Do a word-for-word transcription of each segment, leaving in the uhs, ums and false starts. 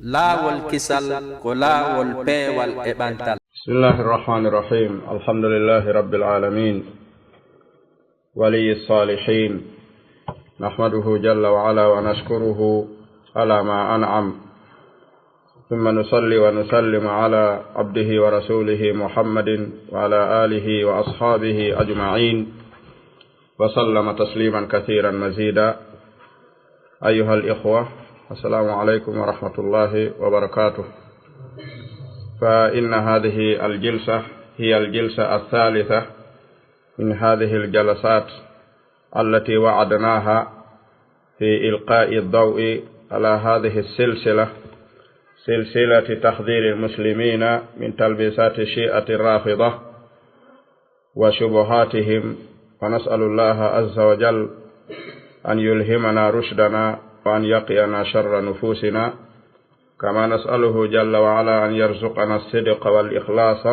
Laawol kisal ko laawol peewal e ɓantal. بسم الله الرحمن الرحيم. الحمد لله رب العالمين. ولي الصالحين. نحمده جل وعلا ونشكره على ما أنعم. ثم نصلي ونسلم على عبده ورسوله محمد وعلى آله وأصحابه أجمعين. وسلم تسليما كثيرا مزيدا. أيها الإخوة، السلام عليكم ورحمة الله وبركاته. فإن هذه الجلسة هي الجلسة الثالثة من هذه الجلسات التي وعدناها في إلقاء الضوء على هذه السلسلة، سلسلة تحذير المسلمين من تلبيسات الشيعة الرافضة وشبهاتهم، ونسأل الله عز وجل أن يلهمنا رشدنا وأن يقينا شر نفوسنا، كما نسأله جل وعلا أن يرزقنا الصدق والإخلاص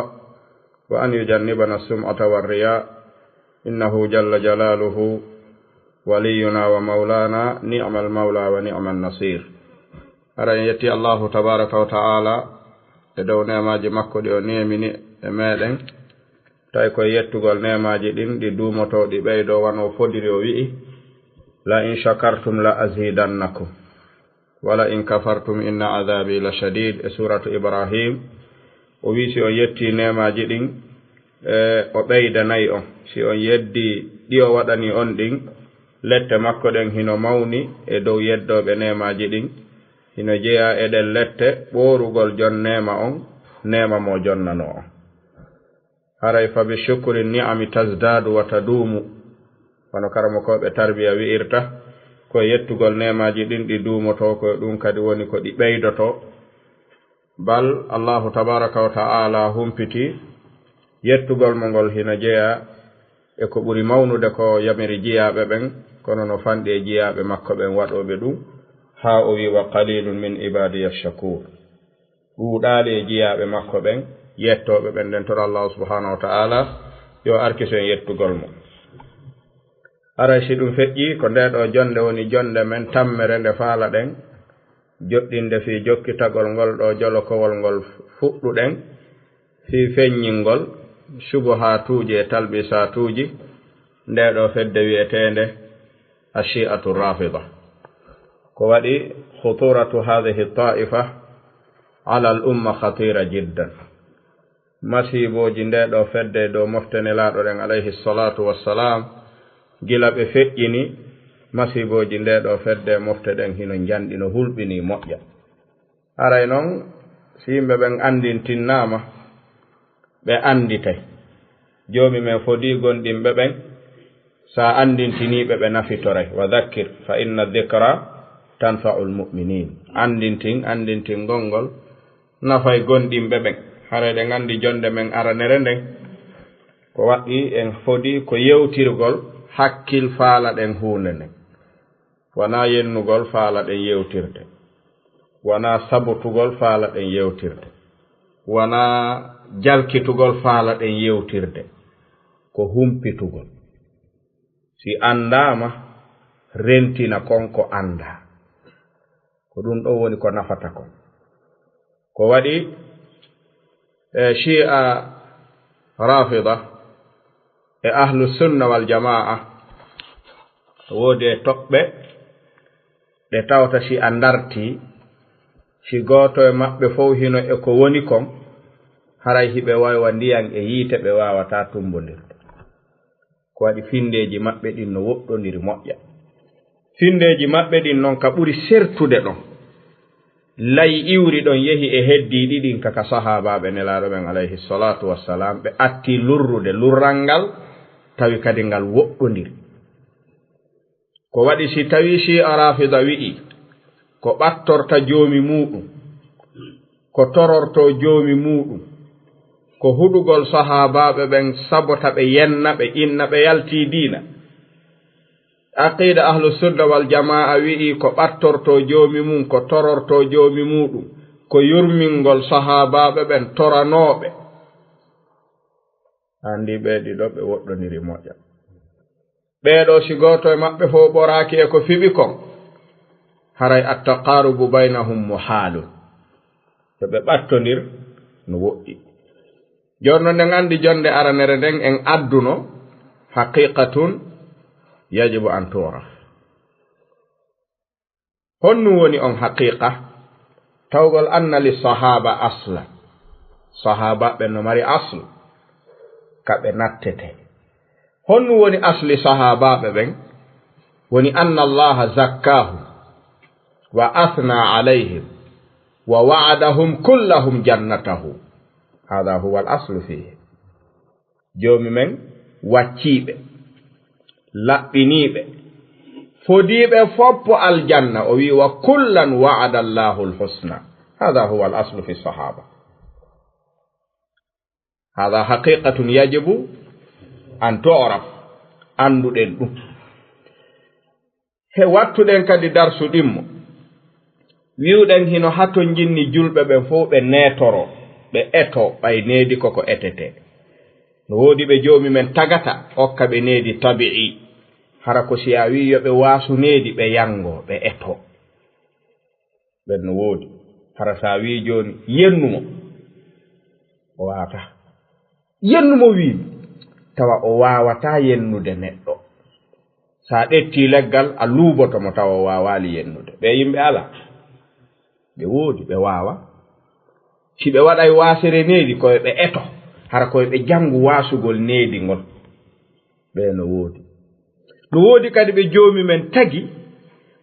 وأن يجنبنا السمعة والرياء، إنه جل جلاله ولينا ومولانا، نعم المولى ونعم النصير. Hara en yetti Allahu tabaraka wa ta'ala e dow neemaaji makko ɗi o neemini e meɗen. Tawi koye yettugol neemaaji ɗin ɗi duumotoo, ɗi ɓeydoo, wano fodiri o wi'i: "La in shakartum la azidannakum, wala in kafartum inna adhabi la shadid." E suuratu Ibrahim, o wi'i si on yettii neemaaji ɗin, e, o ɓeydanay on. Si on yeddii ɗi o waɗani on ɗin, lette makko ɗen hino mawni e dow yeddooɓe neemaaji ɗin. Hino jeyaa e ɗen lette ɓoorugol jon neema on, neema mo jonnanoo on. Haray fa bi shukri ni'ami tazdadu wa tadumu. Wano karamokooɓe tarbiya wi'irta, ko e yettugol neemaaji ɗin ɗi duumotoo, ko e ɗum kadi woni ko ɗi ɓeydotoo. Bal Allahu tabaraka wa ta'ala humpiti yettugol mo ngol hino jeyaa e ko ɓuri mawnude ko yamiri jiyaaɓe ɓen, kono no fanɗi e jiyaaɓe makko ɓen waɗooɓe ɗum, haa o wi'i: "Wa qalilun min ibadiya shakur." Ɗuuɗaali e jiyaaɓe makko ɓen, yettooɓe ɓen, nden toro Allahu subhanahu wa ta'ala yo arkiso en yettugol mo. Haray si ɗum feƴƴii, ko ndee ɗoo jonnde woni jonnde men tammere nde faalaɗen joɗɗinde fii jokkitagol ngol ɗoo jolokowol ngol fuɗɗuɗen fii feññingol subuhaatuuji e talbisaatuuji ndee ɗoo fedde wi'eteende Ashi'atu Rafida. Ko waɗi khuturatu hadhihi ta'ifa ala al umma khatira jiddan. Masiibooji ndee ɗoo fedde dow mofte Nelaaɗo ɗen, alayhi salatu wassalam, gila ɓe feƴƴini, masiibooji ndee ɗoo fedde mofte ɗen hino njanɗi, no hulɓini, moƴƴa. Haray non, si yimɓe ɓen anndintinnaama, ɓe annditay. Joomi men fodii gomɗinɓe ɓen, sa anndintinii ɓe, ɓe nafitoray. "Wa dhakkir fa inna dhikra tanfa'ul mu'minin." Anndintin, anndintingol ngol nafay gomɗinɓe ɓen. Haray ɗen anndi jonnde men aranere nden, ko waɗi en fodii ko yewtirgol hakkil faalaɗen huunde nden. Wanaa yennugol faalaɗen yewtirde. Wanaa sabotugol faalaɗen yewtirde. Wanaa jalkitugol faalaɗen yewtirde. Ko humpitugol. Si anndaama, rentina kon ko anndaa. Ko ɗum ɗon woni ko nafata kon. Ko waɗi, e, Shi'a Rafida e Ahlu Sunna wal Jamaa, woodi e toɓɓe ɗe tawata si a ndartii, si gooto e maɓɓe fow hino e ko woni kon, haray hiɓe waywa ndiyan e yiite, ɓe waawataa tumbondirde. Ko waɗi finndeeji maɓɓe ɗin no woɗɗondiri moƴƴa. Finndeeji maɓɓe ɗin non ka ɓuri sertude ɗon, layi iwri ɗon yehi e heddiiɗi ɗin ka, ka sahaabaaɓe Nelaaɗo ɓen alayhi salatu wassalam, ɓe atti lurrude lurral ngal, tawi kadi ngal woɗɗondiri. Ko waɗi si tawii Shi'a Rafida wi'i ko ɓattorta Joomi muuɗum, ko torortoo Joomi muuɗum, ko huɗugol sahaabaaɓe ɓen sabota ɓe yenna ɓe, inna ɓe yaltii diina. Aqiida Ahlu Sunna wal Jamaa wi'i ko ɓattortoo Joomi mum, ko torortoo Joomi muuɗum, ko yurmingol sahaabaaɓe ɓen toranooɓe. Anndi ɓee ɗiɗo ɓe woɗɗondiri moƴƴa. Ɓee ɗoo, si gooto e maɓɓe fow ɓoraaki e ko fiɓi kon, haray attaqaarubu baynahum muhaalun. To ɓe ɓattondir, no woɗɗi. Jooni noon, en anndi jonnde aranere nden, en adduno haqiqatun yajibu an tu'raf. Honɗum woni on haqiqa? Tawgol anna li sahaba asla. Sahabaaɓe no mari asl, ka ɓe nattete. Honɗum woni asli sahabaaɓe ɓen? Woni anna Allaha zakkahum wa athna alayhim wa wa'adahum kullahum jannatahu. Hada huwa al aslu fihi. Joomi men wacciiɓe, laɓɓiniiɓe, fodiiɓe foppo aljanna. O wi'i, "Wa kullan wa'ada Allahu al-husna." Hada huwa al-aslu fi sahaba. Hada haqiqatun yajibu an tu'raf. Annduɗen ɗum. He wattuɗen kadi darsu ɗimmo. Wi'uɗen hino hato jinni julɓe ɓen fow ɓe neetoro, ɓe eto, ɓay needi koko etete. No woodi ɓe Joomi men tagata, okka ɓe needi tabi'i. Hara ko si a wi'i yo ɓe waasu needi, ɓe yango, ɓe eto. Ɓen no woodi. Hara si a wi'i jooni, "Yennu mo," o waawataa. "Yennu mo," wi'i, tawa o waawataa yennude neɗɗo. Si a ƴetti leggal, a luuboto mo, tawa o waawaali yennude. Ɓe yimɓe alaa? Ɓe woodi, ɓe waawa. Si ɓe waɗay waasere needi, ko yo ɓe eto. Hara ko yo ɓe janngu waasugol needi ngol. Ɓe no woodi. No woodi kadi ɓe Joomi men tagi,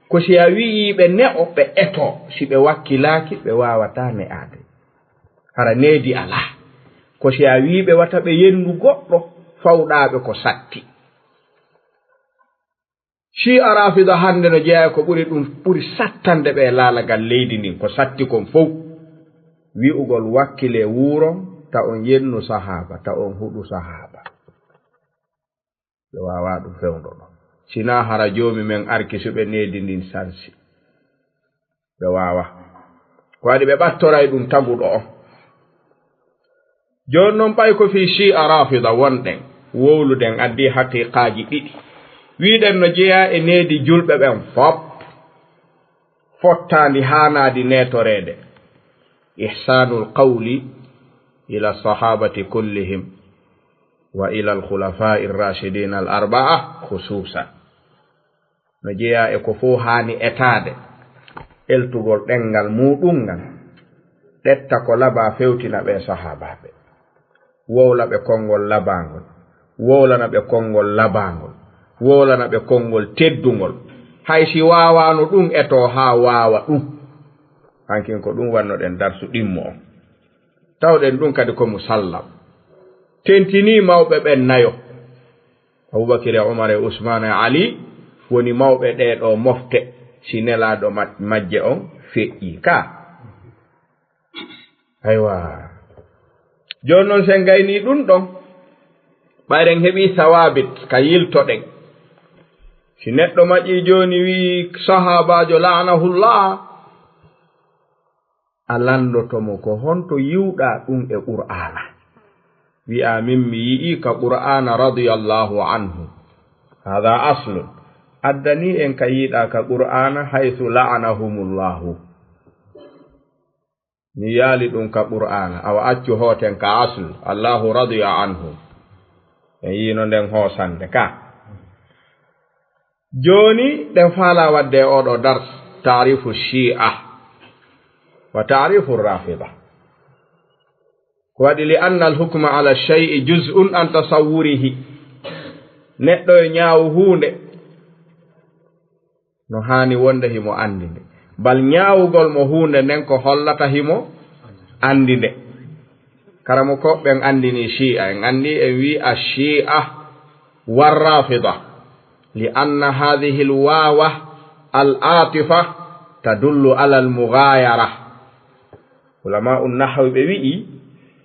ko si a wi'ii ɓe ne'o, ɓe eto. Si ɓe wakkilaaki, ɓe waawataa ne'aade. Hara needi alaa. Ko si a wi'ii ɓe wata ɓe yennu goɗɗo, fawɗaaɓe ko satti. Shi'a Rafida hannde no jeyaa e ko ɓuri ɗum, ɓuri sattande ɓe e laalagal leydi ndin, ko satti kon fow. Wi'ugol wakkilee wuuron, ta on yennu sahaaba, ta on huɗu sahaaba. Ɓe waawaa ɗum fewndo ɗon. Sinaa hara Joomi men arki suɓe needi ndin sansi. Ɓe waawaa. Ko waɗi ɓe ɓattoray ɗum taguɗo on. Jooni non, ɓay ko fii Shi'a Rafida wonɗen, wowluɗen, addii haqiiqaaji ɗiɗi. Wi'uɗen no jeyaa e needi julɓe ɓen fop. Fottaandi haanaadi neetoreede. Ihsaanul qawli ila sahabati kullihim wa ila al khulafaa'i rashidin al arba'a khususan. No jeyaa e ko fow haani etaade, eltugol ɗenngal muuɗum ngal, ɗetta ko labaa fewtina ɓee sahaabaaɓe. Wowla ɓe konngol labaangol, wowlana ɓe konngol labaangol, wowlana ɓe konngol teddungol. Hay si waawaano ɗum etoo haa waawa ɗum. Hankin ko ɗum wannoɗen darsu ɗimmo on. Tawɗen ɗum kadi ko musallam. Tentinii mawɓe ɓen nayo. Abubakir e Umar e Usmaan e Ali woni mawɓe ɗee ɗoo mofte, si nelaaɗo ma-, majje on feƴƴii ka. Aywa. Jooni non, si en gaynii ɗum ɗon, ɓayri en heɓii sawaabit ka yiltoɗen. Si neɗɗo maƴii jooni wi'i sahaabaajo la'anahullah, a landoto mo ko honto yi'uɗaa ɗum e Qur'aana. Wi'a, "Min mi yi'ii ka Qur'aana radiyallahu anhu." Hada aslun. Addanii en ka yi'uɗaa ka Qur'aana, haythu la'anahumullahu. Mi yaali ɗum ka Qur'aana. Awa accu hooten ka aslu. Allahu radiya anhu. En yi'ino nden hoosande ka. Jooni, ɗen faalaa waɗde e oo ɗoo dars, taarifu Shi'a wa taarifu Rafida. Ko waɗi, li anna al hukma ala shay'i juz'un an tasawwurihi. Neɗɗo e ñaawu huunde no haani wonde himo anndi nde. Bal ñaawugol mo huunde nden ko hollata himo anndi nde. Karamokooɓe ɓen anndini Shi'a, en anndi en wi'i ash-Shi'a war Rafida, li anna hadhihi al-wawa al-atifa tadullu ala al-mughayara. Ulama'u nahwi ɓe wi'i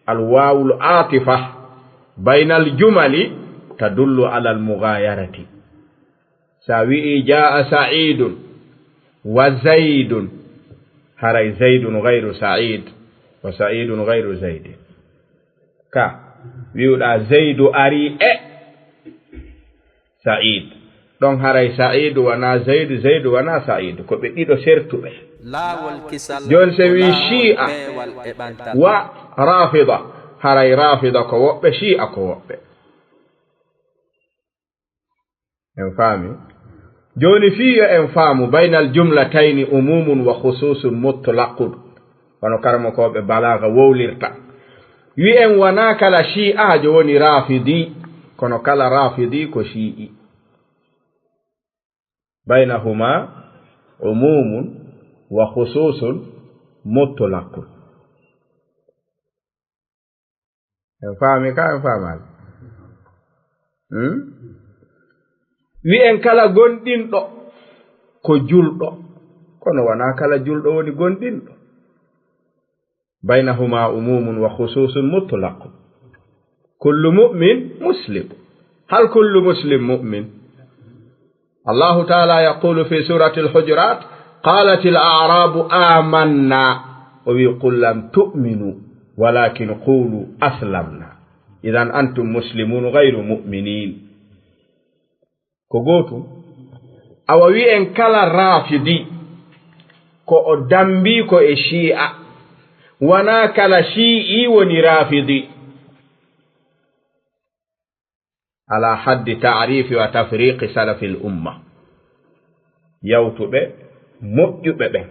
al-wawu al-atifa bayna al-jumali tadullu ala al-mughayarati. Sa wi'i, "Jaa Sa'idun wa Zaidun," haray Zaidun ghayru Sa'id, wa Sa'idun ghayru Zaidin. Ka wi'uɗaa, "Zaidu arii e Sa'id." Ɗon haray Sa'idu wanaa Zaidu, Zaidu wanaa Sa'idu. Ko ɓe ɗiɗo sertuɓe. Laawol kisal. Jooni, so wii Shi'a wa Rafida, haray Rafida ko woɓɓe, Shi'a ko woɓɓe. En faami? Jooni, fii yo en faamu, baynal jumlatayni umumun wa khususun mutlaqun. Kono karamokooɓe balaaga wowlirta. Wi'en wanaa kala Shi'aajo woni Rafidi, kono kala Rafidi ko Shi'i. Baynahuma umumun wa khususun mutlaqun. En faami ka, en faamaali? Hmm? Wi'en kala gonɗinɗo ko julɗo, kono wanaa kala julɗo woni gonɗinɗo. Baynahuma umumun wa khususun mutlaqun. Kullu mu'min muslim. Hal kullu muslim mu'min? Allahu ta'ala yaqulu fi surati al-Hujurat, qalatil a'rabu amanna, o wi, qul lam tu'minu, walakin qulu aslamna. Idan antum muslimun ghayru mu'minin. Ko gootum. Awa wi'en kala Rafidi, ko o dambi ko e Shi'a. Wanaa kala Shi'i woni Rafidi. Ala haddi ta'rifi wa tafriqi salafil umma. Yawtuɓe, moƴƴuɓe ɓen.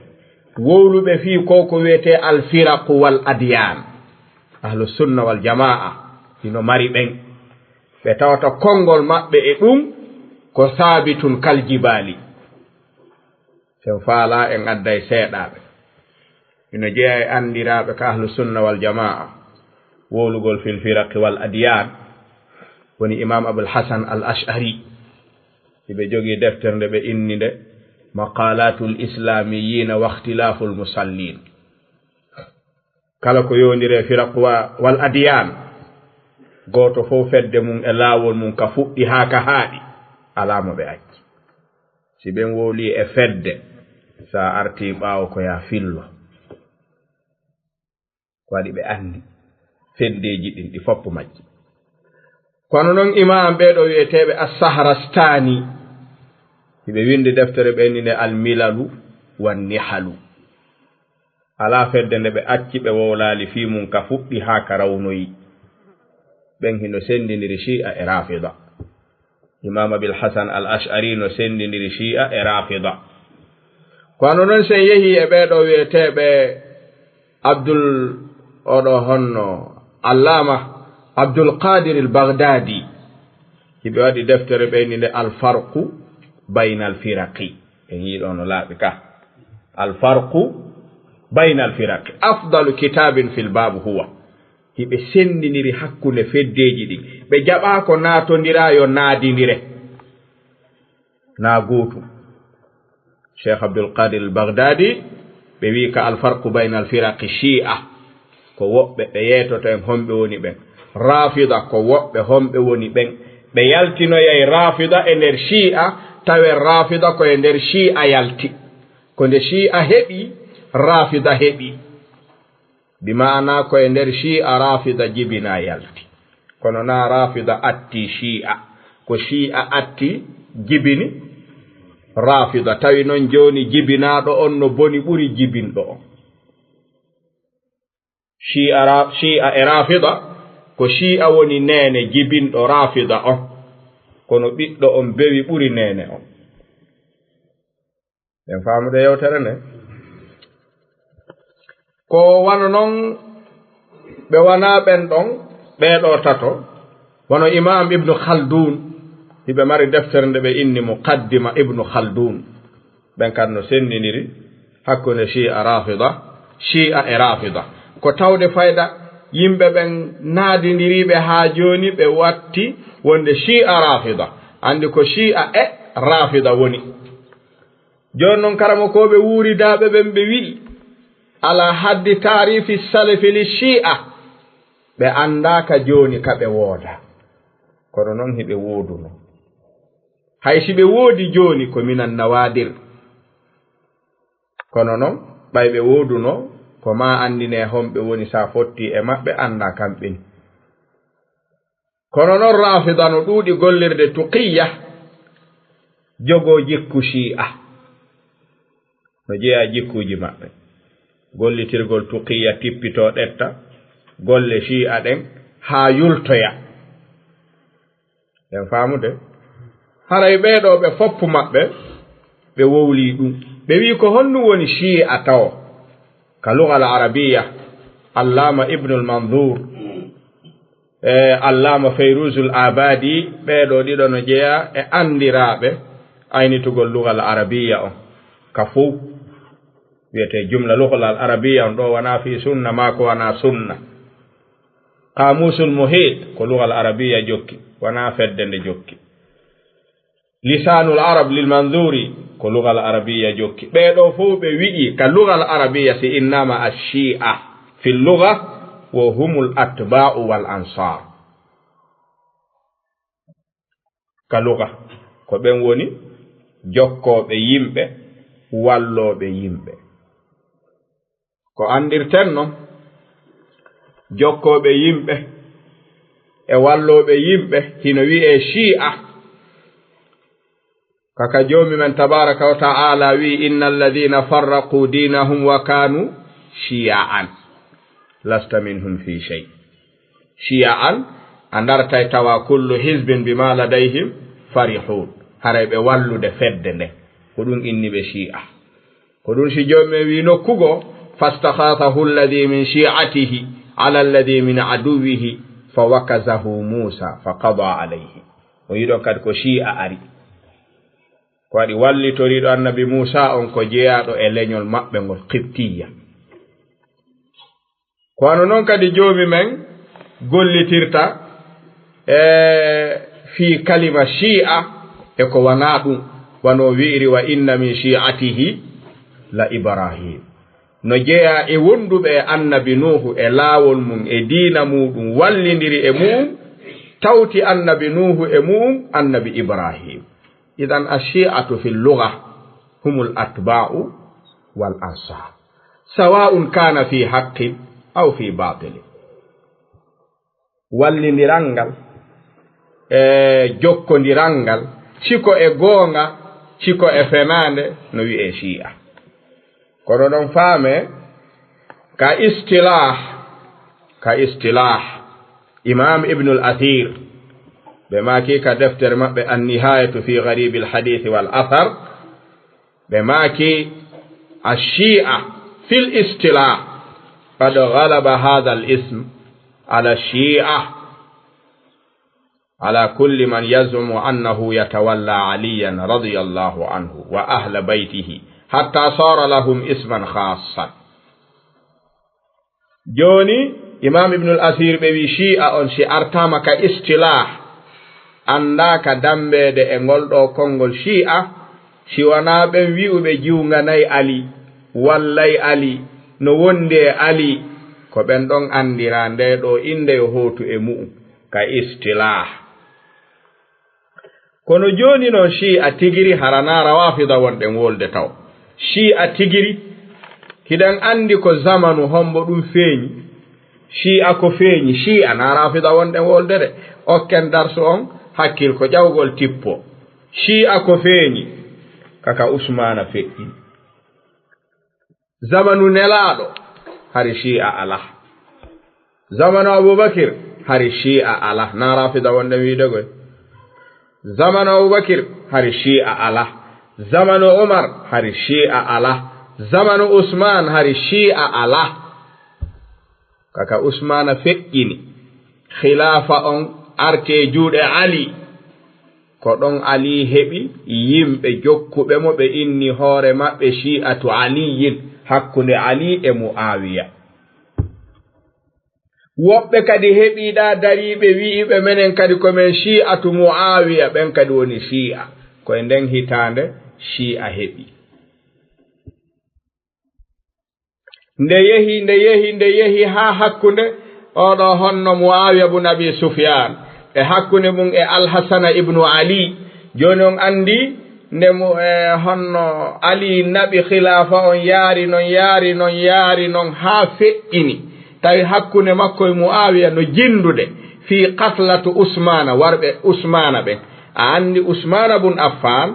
Wowluɓe fii ko ko wi'etee al firaqu wal adyan. Ahlu sunna wal jamaa, hino mari ɓen. Ɓe tawata konngol maɓɓe e ɗum ko saabitun kal jibaali. Sen faalaa en adday seeɗaaɓe. Hino jeyaa e anndiraaɓe ka ahlu sunna wal jamaa. Wowlugol fil firaqi wal adyan. Woni Imam Abul Hasan al Ash'ari. Hiɓe jogii deftere nde ɓe inni nde Maqalatul Islamiyina wa Ikhtilaful Musallin. Kala ko yowndiri e firaq wa-, wal adiyan, gooto fof fedde mum e laawol mum ka fuɗɗi haa ka haaɗi, alaa mo ɓe acci. Si ɓen wowlii e fedde, so a artii ɓaawo ko yaa fillo. Ko waɗi ɓe anndi feddeeji ɗin ɗi fof majji. Kono non imaam ɓee ɗoo wi'eteeɓe As-Sahrastani, hiɓe winndi deftere ɓe inni nde Al-Milalu wan Nihalu. Alaa fedde nde ɓe acci ɓe wowlaali fii mum ka fuɗɗi haa ka rawnoyi. Ɓen hino senndindiri Shi'a e Rafida. Imaam Abil Hasan Al Ash'ari no senndindiri Shi'a e Rafida. Kono non sen yehi e ɓee ɗoo wi'eteeɓe Abdul, oɗo honno, Allama Abdul Qadir al Baghdadi. Hiɓe waɗi deftere ɓe inni nde Al Farqu Baynal Firaqi. En yii ɗoo no laaɓi ka. Al Farqu Baynal Firaqi. Afdalu kitabin fil bab huwa. Hiɓe senndindiri hakkunde feddeeji ɗin. Ɓe jaɓaa ko naatondiraa yo naadindire. Naa gootum. Cheikh Abdul Qadir al Baghdadi, ɓe wi'i ka Al Farqu Baynal Firaqi Shi'a, ko woɓɓe ɓe yeetoto en homɓe woni ɓen. Rafida ko woɓɓe homɓe woni ɓen. Ɓe yaltinoyay Rafida e nder Shi'a, tawe Rafida ko e nder Shi'a yalti. Ko nde Shi'a heɓi, Rafida heɓi. Bi maana ko e nder Shi'a Rafida jibinaa yalti. Kono naa Rafida atti Shi'a. Ko Shi'a atti jibini Rafida. Tawi non jooni jibinaaɗo on no boni ɓuri jibinɗo on. Shi'a Ra-, Shi'a e Rafida, ko Shi'a woni neene jibinɗo Rafida on. Kono ɓiɗɗo on bewi ɓuri neene on. En faamude yewtere nde. Ko wano non ɓe wanaa ɓen ɗon, ɓee ɗoo tato, wano Imaam Ibnu Khaldun, hiɓe mari deftere nde ɓe inni Muqaddima Ibnu Khaldun. Ɓen kan no senndindiri hakkunde Shi'a Rafida, Shi'a e Rafida. Ko tawde fayda yimɓe ɓen naadindiriiɓe haa jooni ɓe watti wonde Shi'a Rafida. Anndi ko Shi'a e Rafida woni. Jooni non, karamokooɓe wuuridaaɓe ɓen ɓe wi'i, ala haddi taarifi salafi li Shi'a, ɓe anndaa ka jooni ka ɓe woodaa. Kono non hiɓe woodunoo. Hay si ɓe woodi jooni, ko minan nawaadir. Kono non, ɓay ɓe woodunoo, ko maa anndinee honɓe woni, sa fotti e maɓɓe, anndaa kamɓe ni. Kono non Rafida no ɗuuɗi gollirde tuqiyya, jogoo jikku Shi'a. no jeyaa jikkuuji maɓɓe. Gollitirgol tuqiya tippitoo ɗetta golle Shi'a ɗen haa yultoya. En faamude? Haray ɓee ɗoo ɓe foppu maɓɓe, ɓe wowlii ɗum. Ɓe wi'i ko honɗum woni Shi'a tawo? Ka lugal Arabiya, Allama Ibnul Mandur, e Allama Fayruzul Abadi, ɓee ɗoo ɗiɗo no jeyaa e anndiraaɓe aynitugol lugal Arabiya on ka fow. Wiyetee jumla lugal Arabiya on ɗoo wanaa fii sunna maa ko wanaa sunna. Qaamuusul Muhiit ko lugal Arabiya jokki, wanaa fedde nde jokki. Lisaanul Arab lil Manzuri ko lugal Arabiya jokki. Ɓee ɗoo fow ɓe wi'i ka lugal Arabiya si innama ash-Shi'a fi lugha wa humul atba'u wal ansar. Ka lugha, ko ɓen woni jokkooɓe yimɓe, wallooɓe yimɓe. Ko anndirten non, jokkooɓe yimɓe e wallooɓe yimɓe hino wi'ee Shi'a. Kaka Joomi men tabaaraka wa ta'ala wi'i, "Innal ladhina farraqu dinahum wa kanu shiya'an lasta minhum fi shay." Shiya'an, a ndartay tawa kullu hizbin bima ladayhim farihun. Haray ɓe wallude fedde nde. Ko ɗum inni ɓe Shi'a. Ko ɗum si Joomi men wi'i nokku goo, "Fastakhasahu alladhi min shi'atihi ala alladhi min aduwwihi fa wakazahu Musa fa qada alayhi." O yiɗon kadi ko Shi'a ari. Ko waɗi wallitoriiɗo Annabi Muusa on ko jeyaaɗo e leñol maɓɓe ngol, Qibtiyya. Ko wano non kadi Joomi men gollitirta e fii kalima Shi'a e ko wanaa ɗum, wano wi'iri, "Wa inna min shi'atihi la Ibrahim." No jeyaa e wonduɓe e Annabi Nuuhu e laawol mum e diina muuɗum, wallindiri e mu'um, tawti Annabi Nuuhu e mu'um, Annabi Ibrahim. Idan, ash-shi'atu fil lugha humul atba'u wal ansar, sawa'un kana fi haqqin aw fi batilin. Wallindiral ngal, e jokkondiral ngal, ciko e goonga, ciko e fenaande, no wi'ee Shi'a. Kono ɗon faame ka istilah, ka istilah, Imam Ibnul Athir, ɓe maaki ka deftere maɓɓe An-Nihayatu fi Gharibil Hadith wal Athar, ɓe maaki, "Ash-Shi'a fil istilah qad ghalaba hadha al-ism ala Shi'a, ala kulli man yaz'umu annahu yatawalla Aliyan radiyallahu anhu wa ahla baytihi, hatta sara lahum isman khassan." Jooni, Imam Ibnul Asir ɓe wi Shi'a on, si artaama ka istilah, anndaaka dambeede e ngol ɗoo konngol Shi'a, si wanaa ɓen wi'uɓe jiwnganay Ali, wallay Ali, no wondi e Ali, ko ɓen ɗon anndira ndee ɗoo innde yo hootu e mu'um, ka istilah. Kono jooni non, Shi'a tigiri, hara naa Rawafida wonɗen wolde taw. Shi'a tigiri, hiɗen anndi ko zamanu hombo ɗum feeñi. Shi'a ko feeñi, Shi'a naa Rafida wonɗen wolde de. Okken darsu on hakkil ko ƴawgol tippo. Shi'a ko feeñi, kaka Usmaana feƴƴi. Zamanu Nelaaɗo, hari Shi'a alaa. Zamanu Abubakir, hari Shi'a alaa. Naa Rafida wonɗen wiide koy. Zamanu Abubakir, hari Shi'a alaa. Zamanu Umar, hari Shi'a alaa. Zamanu Usmaan, hari Shi'a alaa. Kaka Usmaana feƴƴini, khilaafa on arti e juuɗe Ali. Ko ɗon Ali heɓi yimɓe jokkuɓe mo, ɓe inni hoore maɓɓe Shi'atu Aliyyin, hakkunde Ali e Mu'awiya. Woɓɓe kadi heɓi ɗaa dariiɓe, wi'iɓe, "Menen kadi ko men Shi'atu Mu'awiya," ɓen kadi woni Shi'a. Ko e nden hitaande Shi'a heɓi. Nde yehi, nde yehi, nde yehi haa hakkunde oo ɗoo honno Muawiya bun Abi Sufyaan, e hakkunde mum e Alhasana ibnu Ali. Jooni on anndi nde mo, e, honno Ali naɓi khilaafa on, yaari non, yaari non, yaari non haa feƴƴini. Tawi hakkunde makko e Muawiya no jinndude fii qatlatu Usmaana, warɓe Usmaana ɓen. A anndi Usmaana bun Affaan,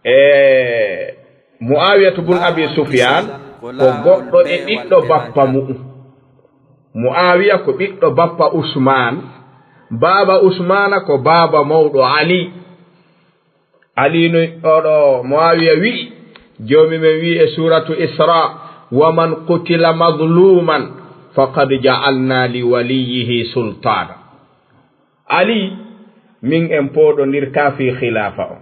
e Mu'awiyatu bun Abi Sufyan ko goɗɗo e ɓiɗɗo bappa mu'um. Mu'awiya ko ɓiɗɗo bappa Usman, baaba Usmana ko baaba mawɗo Ali. Ali no oɗo Muawiya wi'i, Joomi men wi'i e suuratu Isra, "Wa man qutila mazluman faqad ja'alna li waliyyihi sultana." Ali, min en pooɗondirka fii khilaafa on.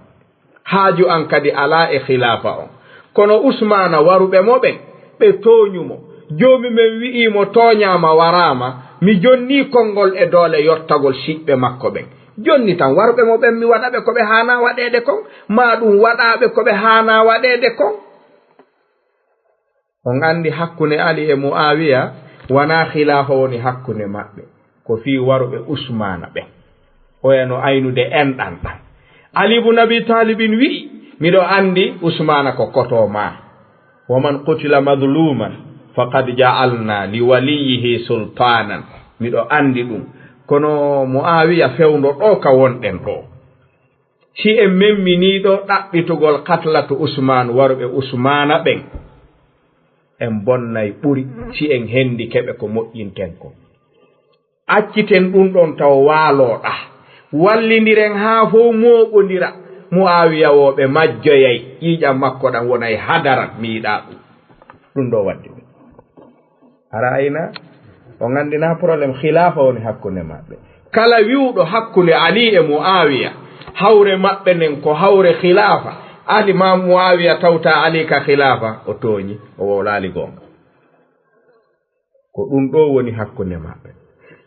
Haaju an kadi alaa e khilaafa on. Kono Usmaana waruɓe mo ɓen, ɓe tooñu mo. Joomi men wi'i mo tooñaama waraama, mi jonnii konngol e doole yottagol siɓɓe makko ɓen. Jonni tan, waruɓe mo ɓen, mi waɗa ɓe ko ɓe haanaa waɗeede kon, maa ɗum waɗa ɓe ko ɓe haanaa waɗeede kon. On anndi hakkunde Ali e Mu'aawiya wanaa khilaafa woni hakkunde maɓɓe, ko fii waruɓe Usmaana ɓen. Oya no aynude enɗan ɗan. Ali ibn Abi Taalibin wi'i, miɗo anndi Usmaana ko koto maa. "Wa man qutila mazluman faqad ja'alna li waliyyihi sultanan." Miɗo anndi ɗum. Kono Mu'aawiya fewndo ɗo ka wonɗen ɗo. Si en memminii ɗo ɗaɓɓitugol qatlatu Usmaan, waruɓe Usmaana ɓen, en bonnay ɓuri si en henndi keɓe ko moƴƴinten kon. Acciten ɗum ɗon taw waaloo ɗa. Wallindiren haa fow mooɓondira. Mu'aawiya woo ɓe majjoyay. Ƴiiƴam makko ɗam wonay hadaran. Mi yiɗaa ɗum. Ɗum ɗo waddi ɗum. Ara ayna, on anndi na problème khilaafa woni hakkunde maɓɓe. Kala wi'uɗo hakkunde Ali e Mu'aawiya, hawre maɓɓe nden ko hawre khilaafa. Ali ma Mu'aawiya tawta Ali ka khilaafa, o tooñi, o wowlaali goonga. Ko ɗum ɗo woni hakkunde maɓɓe.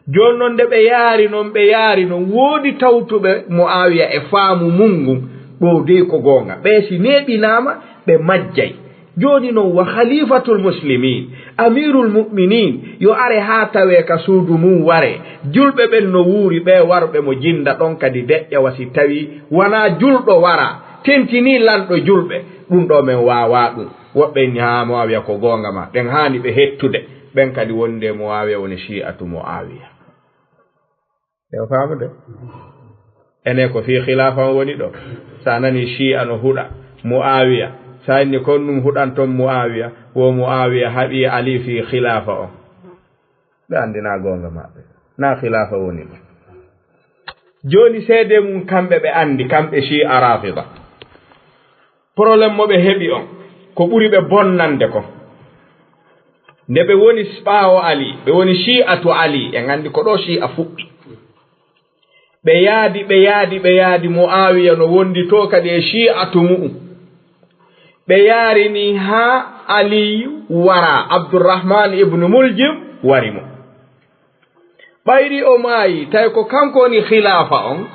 Jooni non nde ɓe yaari non, ɓe yaari non, woodi tawtuɓe Mu'aawiya e faamu mun ngun, ɗo dey ko goonga. Ɓe si neeɓinaama, ɓe majjay. Jooni non wa khalifatul muslimin, amirul mu'minin, yo are haa tawee ka suudu mum waree. Julɓe ɓen no wuuri, ɓe waruɓe mo jinda ɗon kadi deƴƴa wa si tawii wanaa julɗo wara, tentinii lanɗo julɓe. Ɗum ɗo men waawaa ɗum. Woɓɓe inni, "Haa Mu'aawiya ko goonga ma." Ɓen haani ɓe hettude. Ɓen kadi wonde Mu'aawiya woni shi'atu Mu'aawiya. Eɗen faamude? Ene ko fii khilaafa on woni ɗo. Sa nani shi'a no huɗa Mu'aawiya, sa inni kon ɗum huɗan ton Mu'aawiya, wo Mu'aawiya haɓi Ali fii khilaafa on. Ɓe anndi na goonga maɓɓe. Na khilaafa woni ɗum. Jooni seede mum kamɓe ɓe anndi, kamɓe shi'a rafida. Problème mo ɓe heɓi on, ko ɓuri ɓe bonnande kon. Nde ɓe woni ɓaawo Ali, ɓe woni shi'atu Ali, en anndi ko ɗo shi'a fuɗɗi. Ɓe yaadi, ɓe yaadi, ɓe yaadi, Mu'aawiya no wondi to kadi e shi'atu mu'um. Ɓe yaari ni haa Aliyu wara, Abdurrahman ibn Muljim wari mo. Ɓayri o maayi, tawi ko kanko woni khilaafa on,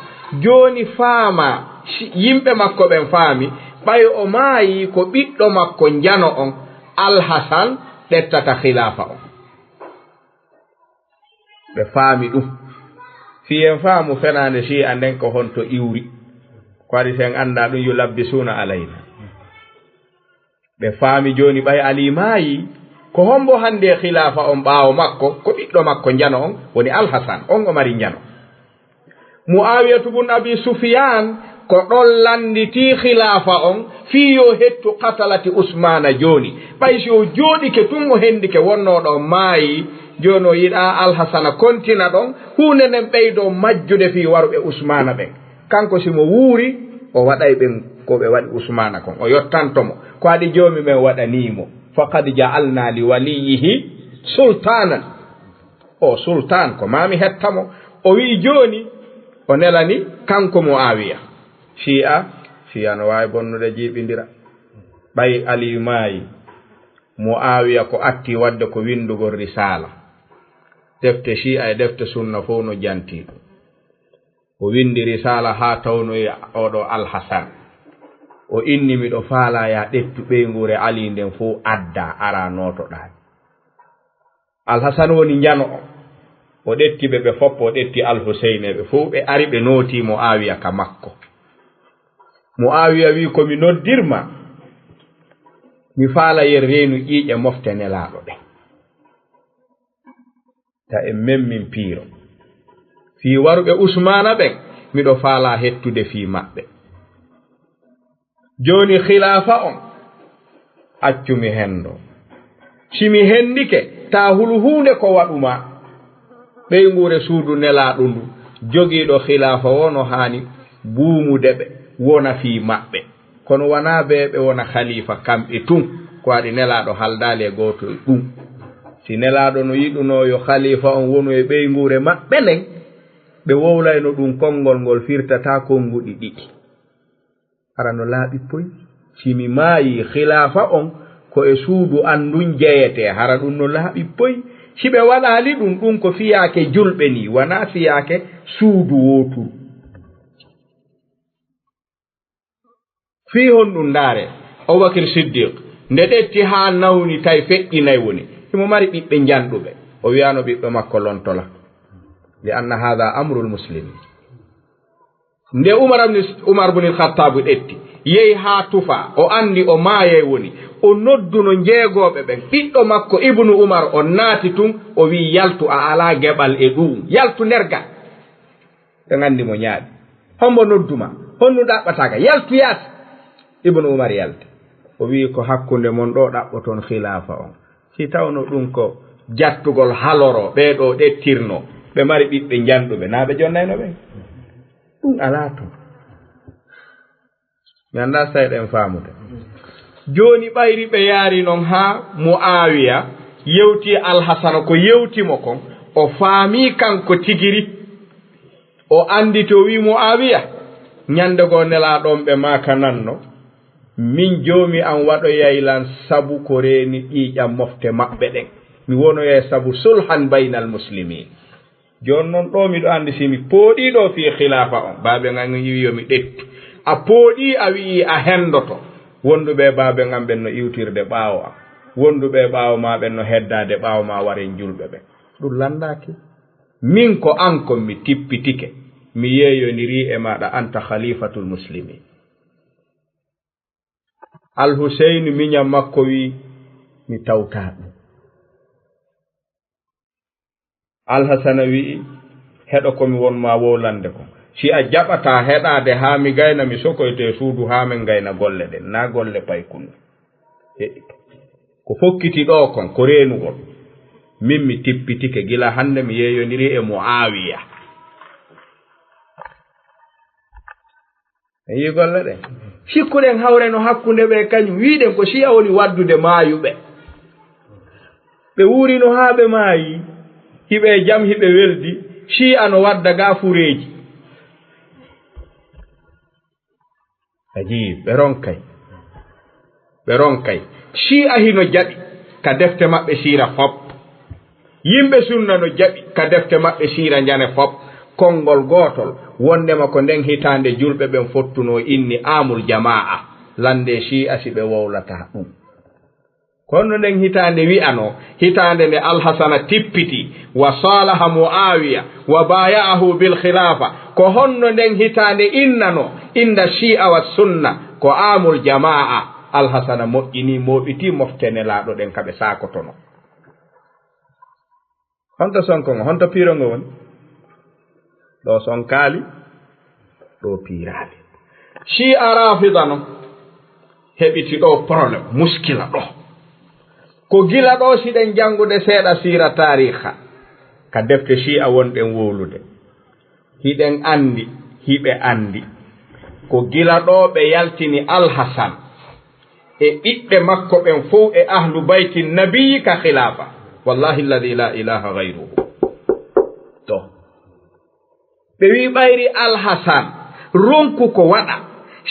jooni faama, shi-, yimɓe makko ɓen faami, ɓay o maayi ko ɓiɗɗo makko njano on, Alhasan, ƴettata khilaafa on. Ɓe faami ɗum. Fii en faamu fenaande shi'a nden ko honto iwri. Ko waɗi si en anndaa ɗum, yulabbisuuna alayna. Ɓe faami jooni ɓay Ali maayi, ko hombo hannde e khilaafa on ɓaawo makko? Ko ɓiɗɗo makko njano on, woni Alhasan, on o mari njano. Mu'aawiyatu bun Abi Sufyaan ko ɗon lannditi khilaafa on fii yo hettu qatalati Usmaana jooni. Ɓay si o jooɗike tun o hendike wonnooɗo on maayi, jooni o yiɗaa Alhasana kontina ɗon, huunde nden ɓeydoo majjude fii waruɓe Usmaana ɓen. Kanko si mo wuuri, o waɗay ɓen ko ɓe waɗi Usmaana kon. O yottanto mo. Ko waɗi joomi men waɗanii mo. Faqad ja'alna li waliyyihi sultaanan. O sultaan ko maa mi hetta mo. O wi'i jooni o nelani kanko Mu'aawiya. Shi'a, Shi'a no waawi bonnude jiiɓindira. Ɓay Aliyu maayi, Mu'aawiya ko atti waɗde ko winndugol risaala. Defte Shi'a e defte Sunna fow no jantii ɗum. O winndi risaala haa tawnoyi oɗo Alhasan. O inni, "Miɗo faalaa yaa ƴettu ɓeynguure Ali nden fow addaa, araa nootoɗaa mi." Alhasan woni njano o. O ƴetti ɓe, ɓe foppo, o ƴetti Alhuseyni, ɓe fow ɓe ari, ɓe nooti Mu'aawiya ka makko. Mu'aawiya wi'i, "Ko mi noddir ma, mi faala yen reenu ƴiiƴe mofte Nelaaɗo ɗen." Ta en memmin piiro. Fii waruɓe Usmaana ɓen, miɗo faalaa hettude fii maɓɓe. Jooni khilaafa on, Accu mi henndo. Si mi henndike, taa hulu huunde ko waɗu maa. Ɓeynguure suudu Nelaaɗo ndu, jogiiɗo khilaafa o no haani buumude ɓe, wona fii maɓɓe. Kono wanaa ɓe ɓe wona khalifa kamɓe tun, ko waɗi Nelaaɗo haldaali e gooto e ɗun. Si Nelaaɗo no yiɗunoo yo khalifa on wonu e ɓeynguure maɓɓe nden, ɓe wowlayno ɗun konngol ngol firtataa konnguɗi ɗiɗi. Hara no laaɓi poy. Si mi maayii, khilaafa on ko e suudu an ndun jeyetee, hara ɗun no laaɓi poy. Si ɓe waɗaali ɗun, ɗun ko fiyaake julɓe nii, wanaa fiyaake suudu wooturu. Fii honɗun? Ndaaree, Abubakir Siddiq, nde ɗetti haa nawni, tawi feƴƴi nay woni, himo mari ɓiɓɓe njanɗuɓe. O wi'aano ɓiɓɓe makko lontola. Li anna haadha amrul muslimin. Nde Umar ibn, Umar ibn al-Khattab ɗetti, yehi haa tufa, o anndi o maayay woni, o nodduno njeegooɓe ɓen. Ɓiɗɗo makko Ibnu Umar on naati tun, o wi'i, "Yaltu, a alaa geɓal e ɗuum. Yaltu nder gaa." Ɓe nganndi mo ñaaɗi. "Hombo noddu ma? Honɗun ɗaɓɓataa ga? Yaltu yaasi." Ibnu Umar yalti. O wi'i, "Ko hakkunde mon ɗoo ɗaɓɓoton khilaafa on. Si tawno ɗun ko jattugol haloro, ɓee ɗoo ɗettirno, ɓe mari ɓiɓɓe njanɗuɓe, naa ɓe jonnayno ɓen? Ɗun alaa ton." Mi anndaa si eɗen faamude. Jooni ɓayri ɓe yaari non haa Mu'aawiya yewti Alhasana, ko yewti mo kon, o faamii kanko tigiri. O annditi, o wi'i Mu'aawiya, ñande goo Nelaaɗo on ɓe maakananno, min Joomi an waɗoyay lan sabu ko reeni ƴiiƴan mofte maɓɓe ɗen. Mi wonoyay sabu sulhan baynal muslimiin. Jooni non ɗoo miɗo anndi si mi pooɗii ɗoo fii khilaafa on, baaben an yi'i yo mi ɗetti. A pooɗii, a wi'ii a henndoto. Wonduɓe e baaben an ɓen no iwtirde ɓaawo an. Wonduɓe e ɓaawo maa ɓen no heddaade ɓaawo maa, waren julɓe ɓen. Ɗun lanndaaki. Min ko an kon mi tippitike, mi yeeyondirii e maaɗa, anta khalifatul muslimin. Al Huseyni miñan makko wi'i, mi tawtaa ɗun. Al Hasana wi'i, heɗo ko mi won maa wowlande kon. Si a jaɓataa heɗaade haa mi gayna, mi sokoyte suudu haa men gayna golle ɗen, naa golle paykunde. Heɗito. Ko fokkiti ɗoo kon, ko reenugol. Min mi tippitike gila hannde mi yeeyondirii e Mu'aawiya. En yii golle ɗen. Sikkuɗen hawre no hakkunde ɓe kañum. Wi'uɗen ko Shi'a woni waddude maayuɓe. Ɓe wuurino haa ɓe maayi. Hiɓe e jam, hiɓe weldi. Shi'a no wadda gaafureeji. Ajiib, ɓe ronkay. Ɓe ronkay. Shi'a hino jaɓi ka defte maɓɓe siira fop. Yimɓe sunna no jaɓi ka defte maɓɓe siira njane fop. Konngol gootol, wonndema ko nden hitaande julɓe ɓen fottunoo inni Aamul Jamaa. Lanndee Shi'a si ɓe wowlataa ɗun. Ko honno nden hitaande wi'anoo, hitaande nde Alhasana tippiti, wa saalaha Mu'aawiya, wa baaya'ahu bil khilaafa. Ko honno nden hitaande innanoo, inda Shi'a wa Sunna, ko Aamul Jamaa. Alhasana moƴƴinii, mooɓitii mofte Nelaaɗo ɗen ka ɓe saakotonoo. Honto sonko ngo, honto piiro ngo woni? Ɗoo sonkaali, ɗoo piiraali. Shi'a Rafida non heɓiti ɗoo problème, muskila ɗoo. Ko gila ɗoo siɗen janngude seeɗa siira taariikha, ka defte Shi'a wonɗen wowlude. Hiɗen anndi, hiɓe anndi. Ko gila ɗoo ɓe yaltini Alhasan e ɓiɓɓe makko ɓen fow e ahlu bayti nabii ka khilaafa. Wallahi alladhi la ilaha ghayruhu. To. Ɓe wi'i ɓayri Alhasan ronku ko waɗa,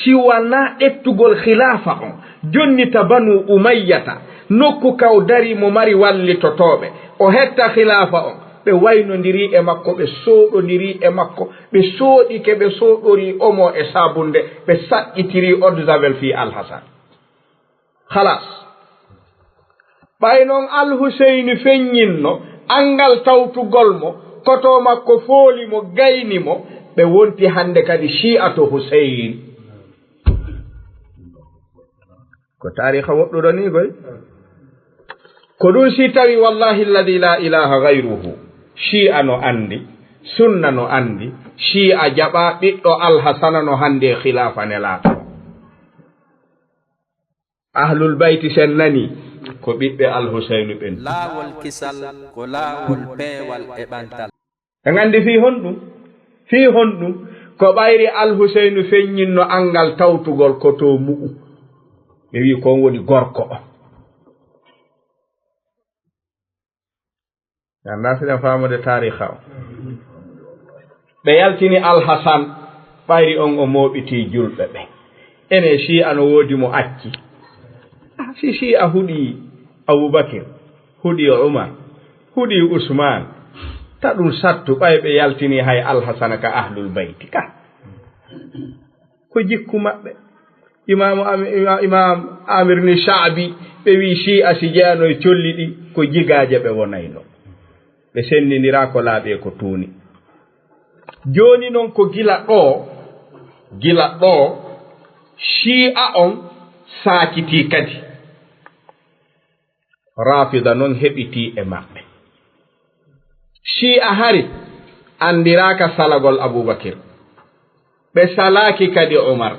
si wanaa ƴettugol khilaafa on, jonnita Banu Umayyata, nokku ka o darii mo mari wallitotooɓe, o hetta khilaafa on. Ɓe waynondirii e makko, ɓe sooɗondirii e makko, ɓe sooɗike, ɓe sooɗorii omo e saabunde, ɓe saɗɗitirii eau de javel fii Alhasan. Khalas. Ɓay non Al Huseyni feññinno, anngal tawtugol mo, koto makko fooli mo, gayni mo, ɓe wonti hannde kadi Shi'a to Huseyn. Ko taariikha woɗɗuɗo nii koy. Ko ɗun si tawi, wallahi alladhi la ilaha ghayruhu, Shi'a no anndi, Sunna no anndi, Shi'a jaɓa ɓiɗɗo Alhasana no hannde e khilaafa Nelaaɗo. Ahlul Bayti sen nani, ko ɓiɓɓe Al Huseynu ɓen. Laawol kisal ko laawol peewal e ɓantal. En anndi fii honɗum? Fii honɗum? Ko ɓayri Al Huseynu feññinno anngal tawtugol ko to mu'u. Ɓe wi'i ko on woni gorko on. Mi anndaa si ɗen faamude taariika o. Ɓe yaltini Alhasan, ɓayri on o mooɓitii julɓe ɓen. Ene Shi'a no woodi mo acci. Si Shi'a huɗi Abubakir, huɗi Umar, huɗi Usman, ta ɗum sattu ɓay ɓe yaltini hay Alhasana ka Ahlul Bayti ka. Ko jikku maɓɓe. Imaamu Am-, Ima-, Imaam Amir ni Sha'bi, ɓe wi'i Shi'a si jeyano e colli ɗi, ko jigaaje ɓe wonayno. Ɓe senndindiraa ko laaɓi e ko tuuni. Jooni non ko gila ɗoo, gila ɗoo, Shi'a on saakitii kadi. Rafida non heɓitii e maɓɓe. Shi'a hari anndiraaka salagol Abubakir. Ɓe salaaki kadi Umar.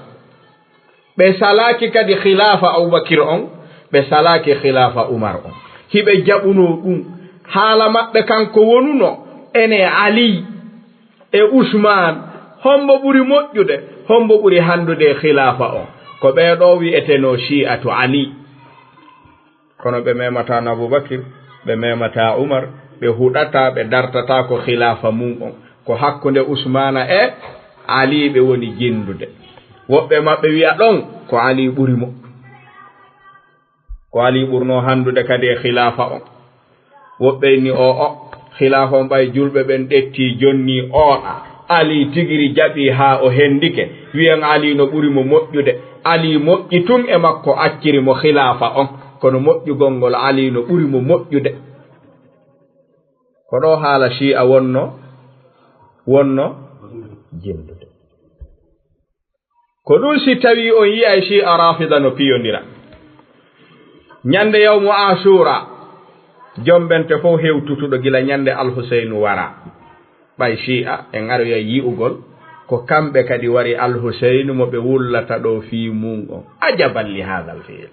Ɓe salaaki kadi khilaafa Abubakir on, ɓe salaaki khilaafa Umar on. Hiɓe jaɓunoo ɗum. Haala maɓɓe kan ko wonuno, ene Ali e Usman, hombo ɓuri moƴƴude, hombo ɓuri hanndude e khilaafa on? Ko ɓee ɗoo wi'etenoo Shi'atu Ali. Kono ɓe memataa Abubakir, ɓe memataa Umar, ɓe huɗataa, ɓe dartataa ko khilaafa mum on. Ko hakkunde Usmaana e Ali ɓe woni jinndude. Woɓɓe maɓɓe wi'a ɗon ko Ali ɓuri mo. Ko Ali ɓurnoo hanndude kadi e khilaafa on. Woɓɓe inni, o, o, khilaafa on ɓay julɓe ɓen ɗettii jonni oɗa. Ali tigiri jaɓi haa o hendike. Wi'en Ali no ɓuri mo moƴƴude. Ali moƴƴi tun e makko acciri mo khilaafa on. Kono moƴƴugol ngol Ali no ɓuri mo moƴƴude. Ko ɗoo haala Shi'a wonno, wonno jinndude. Ko ɗum si tawii on yi'ay Shi'a Rafida no piyondira. Ñande yawmu Ashura, jombente fof hewtutuɗo gila ñande Al Huseynu wara. Ɓay Shi'a en aroyay yi'ugol, ko kamɓe kadi wari Al Huseynu mo ɓe wullata ɗoo fii mum on. Ajaban li haadal fi'il.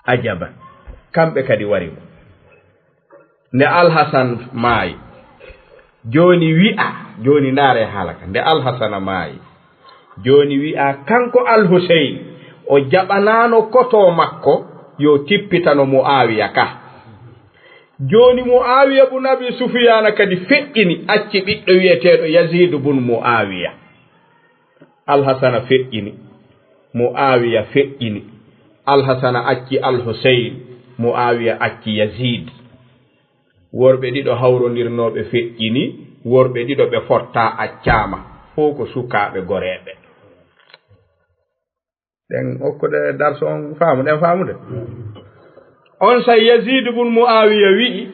Ajaban. Kamɓe kadi wari mo. Nde Alhasan maayi, jooni wi'a, jooni ndaare haala ka. Nde Alhasana maayi, jooni wi'a kanko Al Huseyn, o jaɓanaano koto makko yo tippitano Mu'aawiya ka. Jooni Mu'aawiya bun Abi Sufiyaana kadi feƴƴini, acci ɓiɗɗo wi'eteeɗo Yaziidu bun Mu'aawiya. Alhasana feƴƴini, Mu'aawiya feƴƴini. Alhasana acci Al Huseyn, Mu'aawiya acci Yaziid. Worɓe ɗiɗo hawrondirnooɓe feƴƴini, worɓe ɗiɗo ɓe fottaa accaama, fof ko sukaaɓe goreeɓe. Ɗen okkude darso on faamu, ɗen faamude. On say Yaziid bun Mu'aawiya wi'i,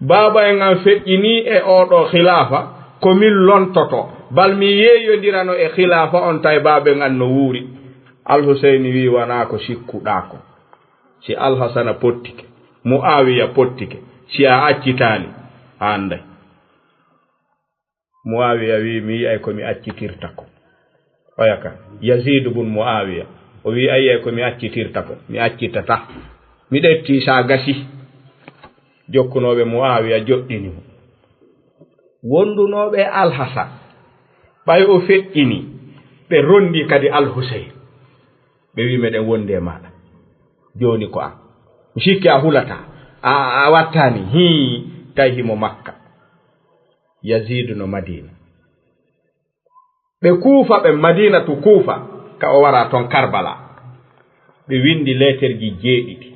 baaba en an feƴƴini e oo ɗoo khilaafa, ko min lontoto, bal mi yeeyondirano e khilaafa on, tawi baaba en an no wuuri. Al Huseyni wi'i, wanaa ko sikkuɗaa ko. Si Al Hasana pottike, Mu'aawiya pottike, si a accitaali, a annday. Mu'aawiya wi'i, mi yi'ay ko mi accitirta ko. Oya ka, Yaziidu bun Mu'aawiya, o wi'i, a yi'ay ko mi accitirta ko, mi accitata. Mi ɗetti sa gasi. Jokkunooɓe Mu'aawiya joɗɗini mo. Wondunooɓe e Alhasan, ɓay o feƴƴini, ɓe rondi kadi Al Huseyn. Ɓe wi'i, meɗen wondi e maaɗa. Jooni ko an. Mi sikki a hulataa. A, a wattaani. Hii, tawi himo Makka. Yaziidu no Madiina. Ɓe Kuufa, ɓe Madiinatu Kuufa, ka o wara ton Karbala. Ɓe windi leeterji jeeɗiɗi.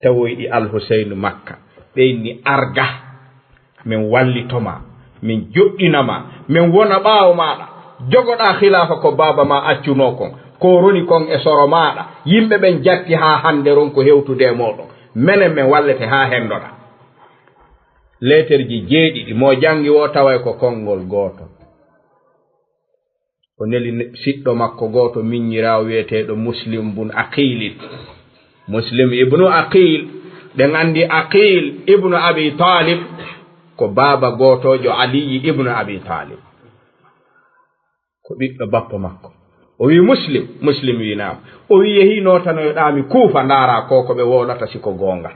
Tawoyɗi Al Huseynu Makka. Ɓe inni, arga. Min wallito ma. Min joɗɗina ma. Min wona ɓaawo maaɗa. Jogoɗaa khilaafa ko baaba ma accunoo kon. Ko roni kon e soro maaɗa. Yimɓe ɓen jatti haa hannde ronko hewtude e mooɗon. Menen min wallete haa hendoɗaa. Leeterji jeeɗiɗi, mo janngi woo taway ko konngol gooto. O neli ne-, siɗɗo makko gooto miññiraawo wi'eteeɗo Muslim bun Aqiilin. Muslim ibnu Aqiil, ɗen anndi Aqiil ibnu Abi Taalib, ko baaba gootoojo Aliyi ibnu Abi Taalib. Ko ɓiɗɗo bappa makko. O wi Muslim, Muslim wi naam. O wi yehi nootanoyoɗaami Kuufa, ndaara ko ko ɓe wowlata si ko goonga.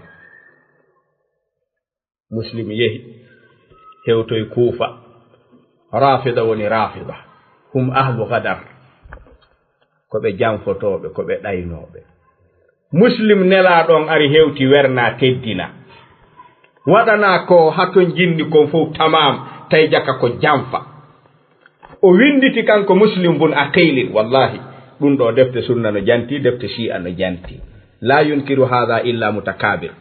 Muslim yehi, hewtoy Kuufa. Rafida woni Rafida. Hum ahlu gadar. Ko ɓe janfotooɓe, ko ɓe ɗaynooɓe. Muslim nelaaɗo on ari hewti wernaa teddina. Waɗanaa ko haton jinni kon fof tamam, tawi jaka ko janfa. O winnditi kanko Muslim bun Aqilin, wallahi, ɗum ɗo defte sunna no janti, defte shi'a no janti. La yunkiru hadha illa mutakabir.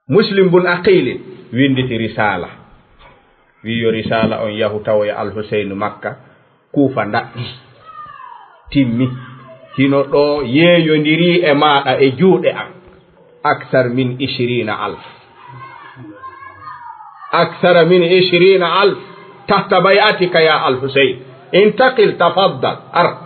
Muslim bun Aqilin winnditi risala. Wi yo risala on yahu tawoya Al-Huseynu Makka, Kuufa ndaɗɗi. Timmi. Hino ɗo yeeyondiri e maaɗa e juuɗe an. Akthar min ishrina alf. Akthar min ishrina alf. Tahta bay'atika ya Al-Huseyn. Intaqil, tafaddal, ar.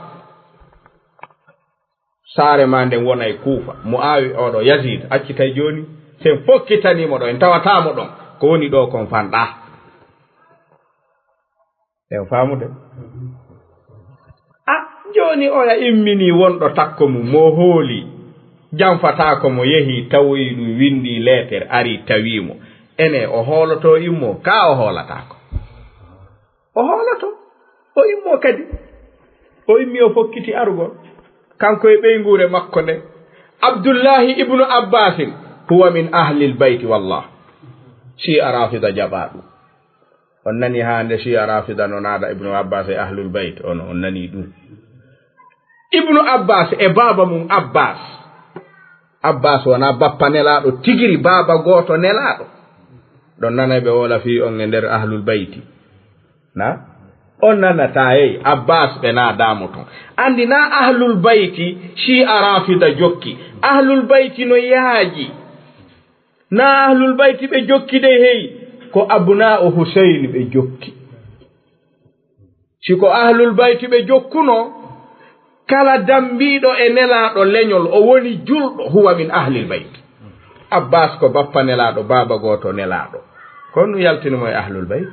Saare ma nden wonay Kuufa. Muawi oɗo Yazid accitay jooni. Sen fokkitanii mo ɗo, en tawataa mo ɗon. Ko woni ɗo kon fanɗaa. En faamude. A, jooni oya immini wonɗo takko mum, mo hooli. Janfataako mo yehi, tawoyi ɗum, winndi leeter, ari tawii mo. Ene o hooloto immo, ka o hoolataako. O hooloto, o immo kadi. O immi o fokkiti arugol. Kanko e ɓeynguure makko nden. Abdullahi ibnu Abbasin, huwa min ahlil bayti wallah. Shi'a Rafida jaɓa ɗum. On nani haa nde Shi'a Rafida no naada Ibnu Abbas e Ahlul Bayt, on, on nani ɗum. Ibnu Abbas e baaba mum Abbas. Abbas wonaa bappa nelaaɗo tigiri, baaba gooto nelaaɗo. Ɗon nanay ɓe wola fii on e nder Ahlul Bayti. Na? On nanata, hey, Abbas ɓe naadaamo ton. Anndi na Ahlul Bayti, Shi'a Rafida jokki. Ahlul Bayti no yaaji. Na Ahlul Bayti ɓe jokki de, hey, ko abna'u Husayn ɓe jokki. Si ko Ahlul Bayti ɓe jokkuno, kala dambiiɗo e nelaaɗo leñol, o woni julɗo, huwa min Ahlil Bayt. Abbas ko bappa nelaaɗo, baaba gooto nelaaɗo. Ko honɗum yaltini mo e Ahlul Bayt?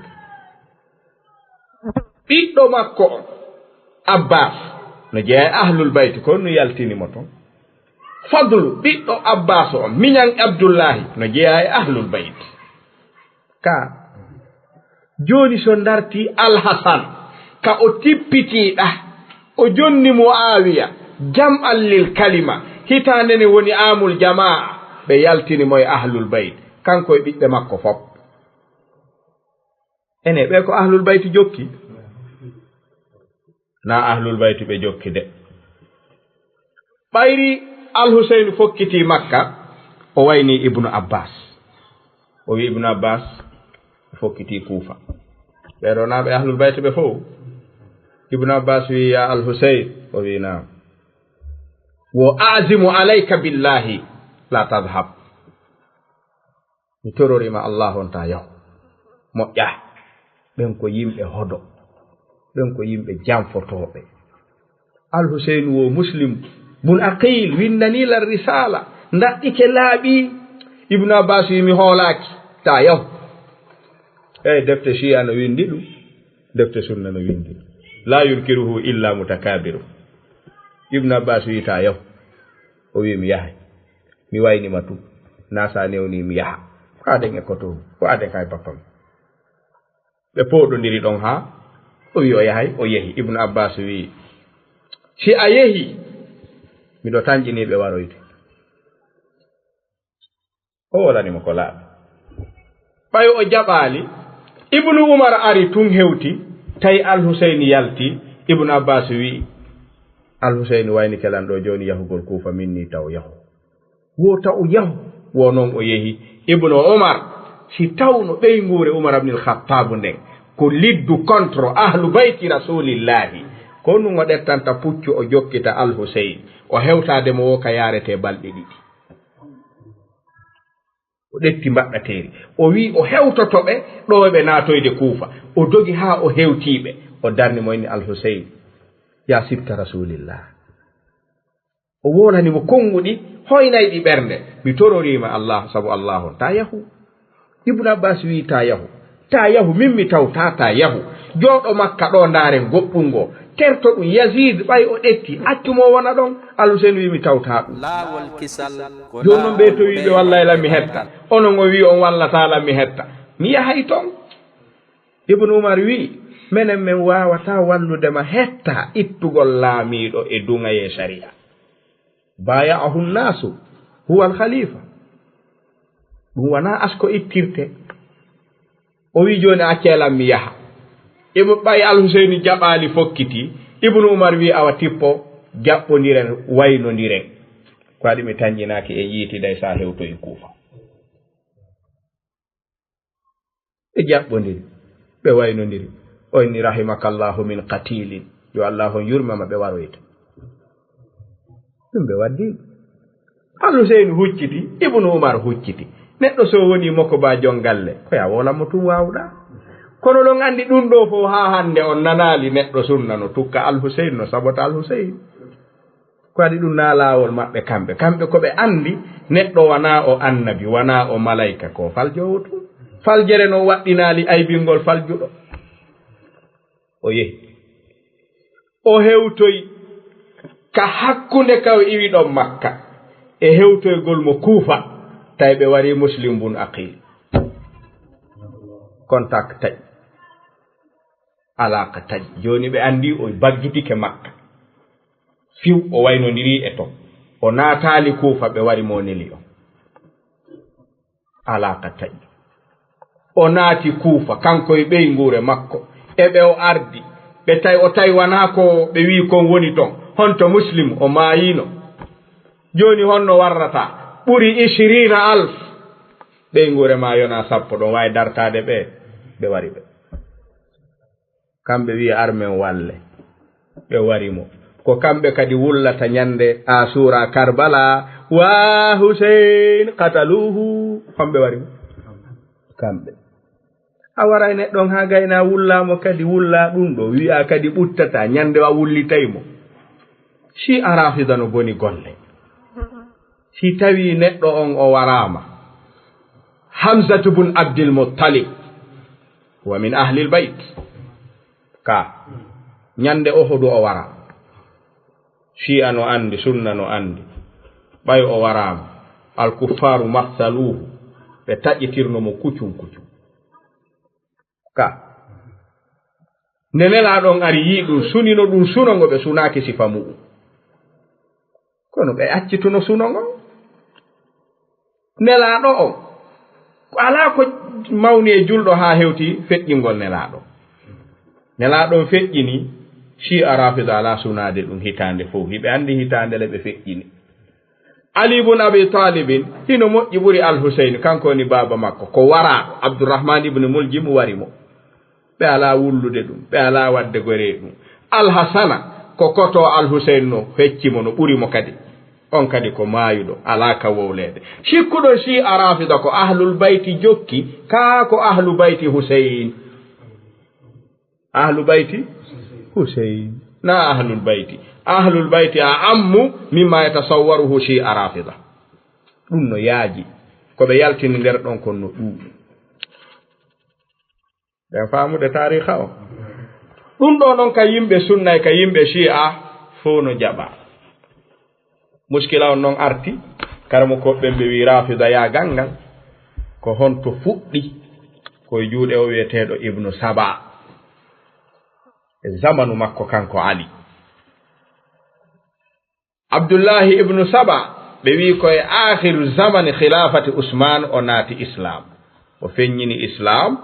Ɓiɗɗo makko on, Abbas, no jeyaa e Ahlul Bayti, ko honɗum yaltini mo ton? Fadlu, ɓiɗɗo Abbas on, miñan Abdullahi, no jeyaa e Ahlul Bayti. Ka, jooni so ndarti Alhasan, ka o tippitiiɗa, o jonni Muawiya, jam'an lil kalima, hitaande ne woni amul jamaa, ɓe yaltini mo e Ahlul Bayt, kanko e ɓiɓɓe makko fof. Ene, ɓe ko Ahlul Bayti jokki? Na Ahlul Bayti ɓe jokki de. Ɓayri Al-Husayn fokkiti Makka, o wayni Ibnu Abbas. O wi Ibnu Abbas fokkiti Kuufa. Ɓe ɗo na ɓe Ahlul Bayti ɓe fof. Ibnu Abbas wi, "Ya Al-Husayn," o wi, "Naam." "Wo azimu alayka billahi, la tadhhab." Mi tororiima Allah on taa yahu. Moƴƴa. Ɓen ko yimɓe hodo. Ɓen ko yimɓe janfotooɓe. Al-Husayn wo Muslim bun Aqil winndanii lan risaala. Ndaɗɗike laaɓi. Ibnu Abbas wi mi hoolaaki. Taa yahu. Eyi, defte Shi'a no winndi ɗum. Defte sunna no winndi. La yunkiruhu illa mutakabiru. Ibnu Abbas wi taa yahu. O wi mi yahay. Mi wayni ma tun. Na sa newni mi yaha. Ko aden e koto. Ko aden kay bappam. Ɓe pooɗondiri ɗon haa o wi o yahay, o yehi. Ibnu Abbas wi, "Si a yehi, miɗo tanƴini ɓe waroyde." O wolani mo ko laaɓi. Ɓay o jaɓaali, Ibnu Umar ari tun hewti, tawi Al-Husayni yalti. Ibnu Abbas wi'i, "Al-Husayni waynike lan ɗo jooni yahugol Kuufa, min ni taw yahu. Wo taw yahu." Wo non o yehi. Ibnu Umar, si tawno ɓeynguure Umar ibnil Khattab nden, ko liddu contre Ahlu Bayti Rasulillahi, ko nun o ɗettanta puccu o jokkita Al-Husayn, o hewtaade mo wo ka yaarete balɗe ɗiɗi. O ɗetti mbaɗɗateeri. O wi'i o hewtoto ɓe ɗo ɓe naatoyde Kuufa. O dogi haa o hewtii ɓe. O darni mo inni Al-Husayn, "Ya sibta Rasulillah." O wolani mo konnguɗi, hoynayɗi ɓernde. "Mi tororiima Allah, sabu Allah on, taa yahu." Ibnu Abbas wi'i, "Taa yahu. Taa yahu, min mi tawtaa, taa yahu. Jooɗo Makka ɗo, ndaaren goɗɗun ngo. Terto ɗum, Yazid, ɓay o ɗetti, accu mo wona ɗon. Al Huseyn wi, mi tawta ɗum. Laawol kisal ko jooni noon ɓe laawol towi ɓe wallay lan mi hetta. Onon on wi on wallata lan mi hetta. Mi yahay ton. Ibnu Umar wi, menen men waawata wallude ma hetta ittugol laamiiɗo e duŋayee sariya. Baaya'ahu nnaasu, huwa al khalifa. Ɗum wonaa asko ittirte. O wi, jooni accee lan mi yaha. Ibnu, ɓay Al Huseyni jaɓaali fokkiti. Ibnu Umar wi, awa tippo, jaɓɓondiren, waynondiren. Ko waɗi mi tanƴinaaki en yiitiday sa hewtoyi Kuufa. Ɓe jaɓɓondiri, ɓe waynondiri. O inni, rahimakallahu min qatilin. Yo Allah on yurmama ɓe waroyta. Ɗum ɓe waddi. Al Huseyni hucciti, Ibnu Umar hucciti. Neɗɗo so woni moko ba jon galle, ko ya woola mo tun waawuɗa. Kono ɗon anndi ɗum ɗo fof haa hannde on nanaali neɗɗo sunna no tukka Al Huseyni, no sabota Al Huseyni. Ko waɗi ɗum na laawol maɓɓe kamɓe. Kamɓe ko ɓe anndi neɗɗo wanaa o annabi, wanaa o malayka, ko faljowo tun. Faljere no waɗɗinaali aybingol faljuɗo. O yehi. O hewtoyi ka hakkunde ka o iwi ɗon Makka e hewtoygol mo Kuufa, tawi ɓe wari Muslim bun Aqil. Contact taƴi. Alaaka taƴi. Jooni ɓe anndi o baggitike Makka. Fiw o waynondiri e ton. O naataali Kuufa ɓe wari mo neli on. Alaaka taƴi. O naati Kuufa, kanko e ɓeynguure makko. E ɓe o ardi. Ɓe tawi, o tawi wanaa ko ɓe wi'i kon woni ton. Honto Muslim o maayino. Jooni honno warrata? Ɓuri ishirina alf. Ɓeynguure ma yona sappo ɗon waawi dartaade ɓe. Ɓe wari ɓe. Kamɓe wi'i armen walle. Ɓe wari mo. Ko kamɓe kadi wullata ñande Asura Karbala, wa Hussein qataluhu. Kamɓe wari mo. Kamɓe. A waray neɗɗon haa gayna wulla mo kadi, wulla ɗum ɗo. Wi'a kadi ɓuttata ñande a wullitay mo. Si a rafida no boni golle. Si tawi neɗɗo on o waraama. Hamzatu bun Abdil Muttalib. Wa min ahlil bayt. Ka ñande Ohudu o wara. Shi'a no anndi, sunna no anndi. Ɓay o waraama. Alkuffaaru mathaluhu. Ɓe taƴitirno mo kucum kucum. Ka. Nde Nelaaɗo on ari yi'i ɗum, sunino ɗum suno ngo ɓe sunaaki sifa mu'um. Kono ɓe accituno suno ngo. Nelaaɗo on, ko alaa ko mawni e julɗo haa hewti feƴƴingol Nelaaɗo. Nelaaɗo on feƴƴini, Shi'a Rafida alaa sunaade ɗum hitaande fow. Hiɓe anndi hitaande le ɓe feƴƴini. Ali ibn Abi Talibin, hino moƴƴi ɓuri Al Hussein, kanko woni baaba makko. Ko waraaɗo, Abdurrahman ibn Muljim wari mo. Ɓe alaa wullude ɗum, ɓe alaa waɗde goree ɗum. Al Hasana, ko koto Al Hussein no fecci mo, no ɓuri mo kadi. On kadi ko maayuɗo, alaa ka wowleede. Cikkuɗo Shi'a Rafida ko Ahlul Bayti jokki, kaa ko Ahlu Bayti Hussein. Ahlu Bayti Hussein. Na Ahlul Bayti. Ahlul Bayti a ammu mimma yatasawwaruhu Shi'a Rafida. Ɗum no yaaji. Ko ɓe yaltini nder ɗon kon no ɗuuɗi. Ɓen faamude taariixa o. Ɗum ɗo noon ka yimɓe sunna e ka yimɓe Shi'a fow no jaɓa. Muskila on noon arti, karamokooɓe ɓen ɓe wi'i Rafida yaagal ngal, ko honto fuɗɗi? Ko e juuɗe o wi'eteeɗo Ibnu Saba. E zamanu makko kanko Ali. Abdullahi Ibnu Saba, ɓe wi'i ko e aakhiru zamani khilaafati Usmaan o naati Islaam. O feññini Islaam,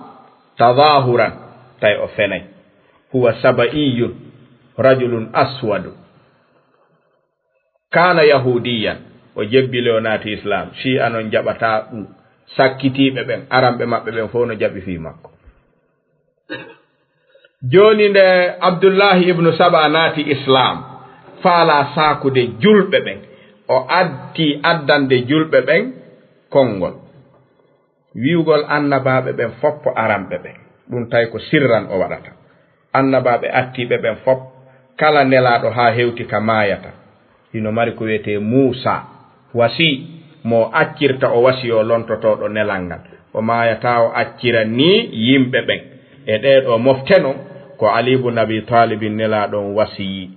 tadaahuran, tawi o fenay. Huwa saba'iyyun, rajulun aswadu. Kaana yahuudiyan, o jebbili o naati Islaam. Shi'a non jaɓataa ɗum. Sakkitiiɓe ɓen, aranɓe maɓɓe ɓen fow no jaɓi fii makko. Jooni nde Abdullahi ibnu Saba naati Islaam, faalaa saakude julɓe ɓen, o addi addande julɓe ɓen konngol. Wi'ugol annabaaɓe ɓen foppo aranɓe ɓen. Ɗum tawi ko sirran o waɗata. Annabaaɓe attiiɓe ɓen fop, kala nelaaɗo haa hewti ka maayata, hino mari ko wi'etee Muusa, wasi, mo o accirta o wasi o lontotooɗo nelal ngal. O maayataa o accira nii yimɓe ɓen. E ɗee ɗoo mofte non, Ko Ali ibn Abi Talib nelaaɗo on wasiyi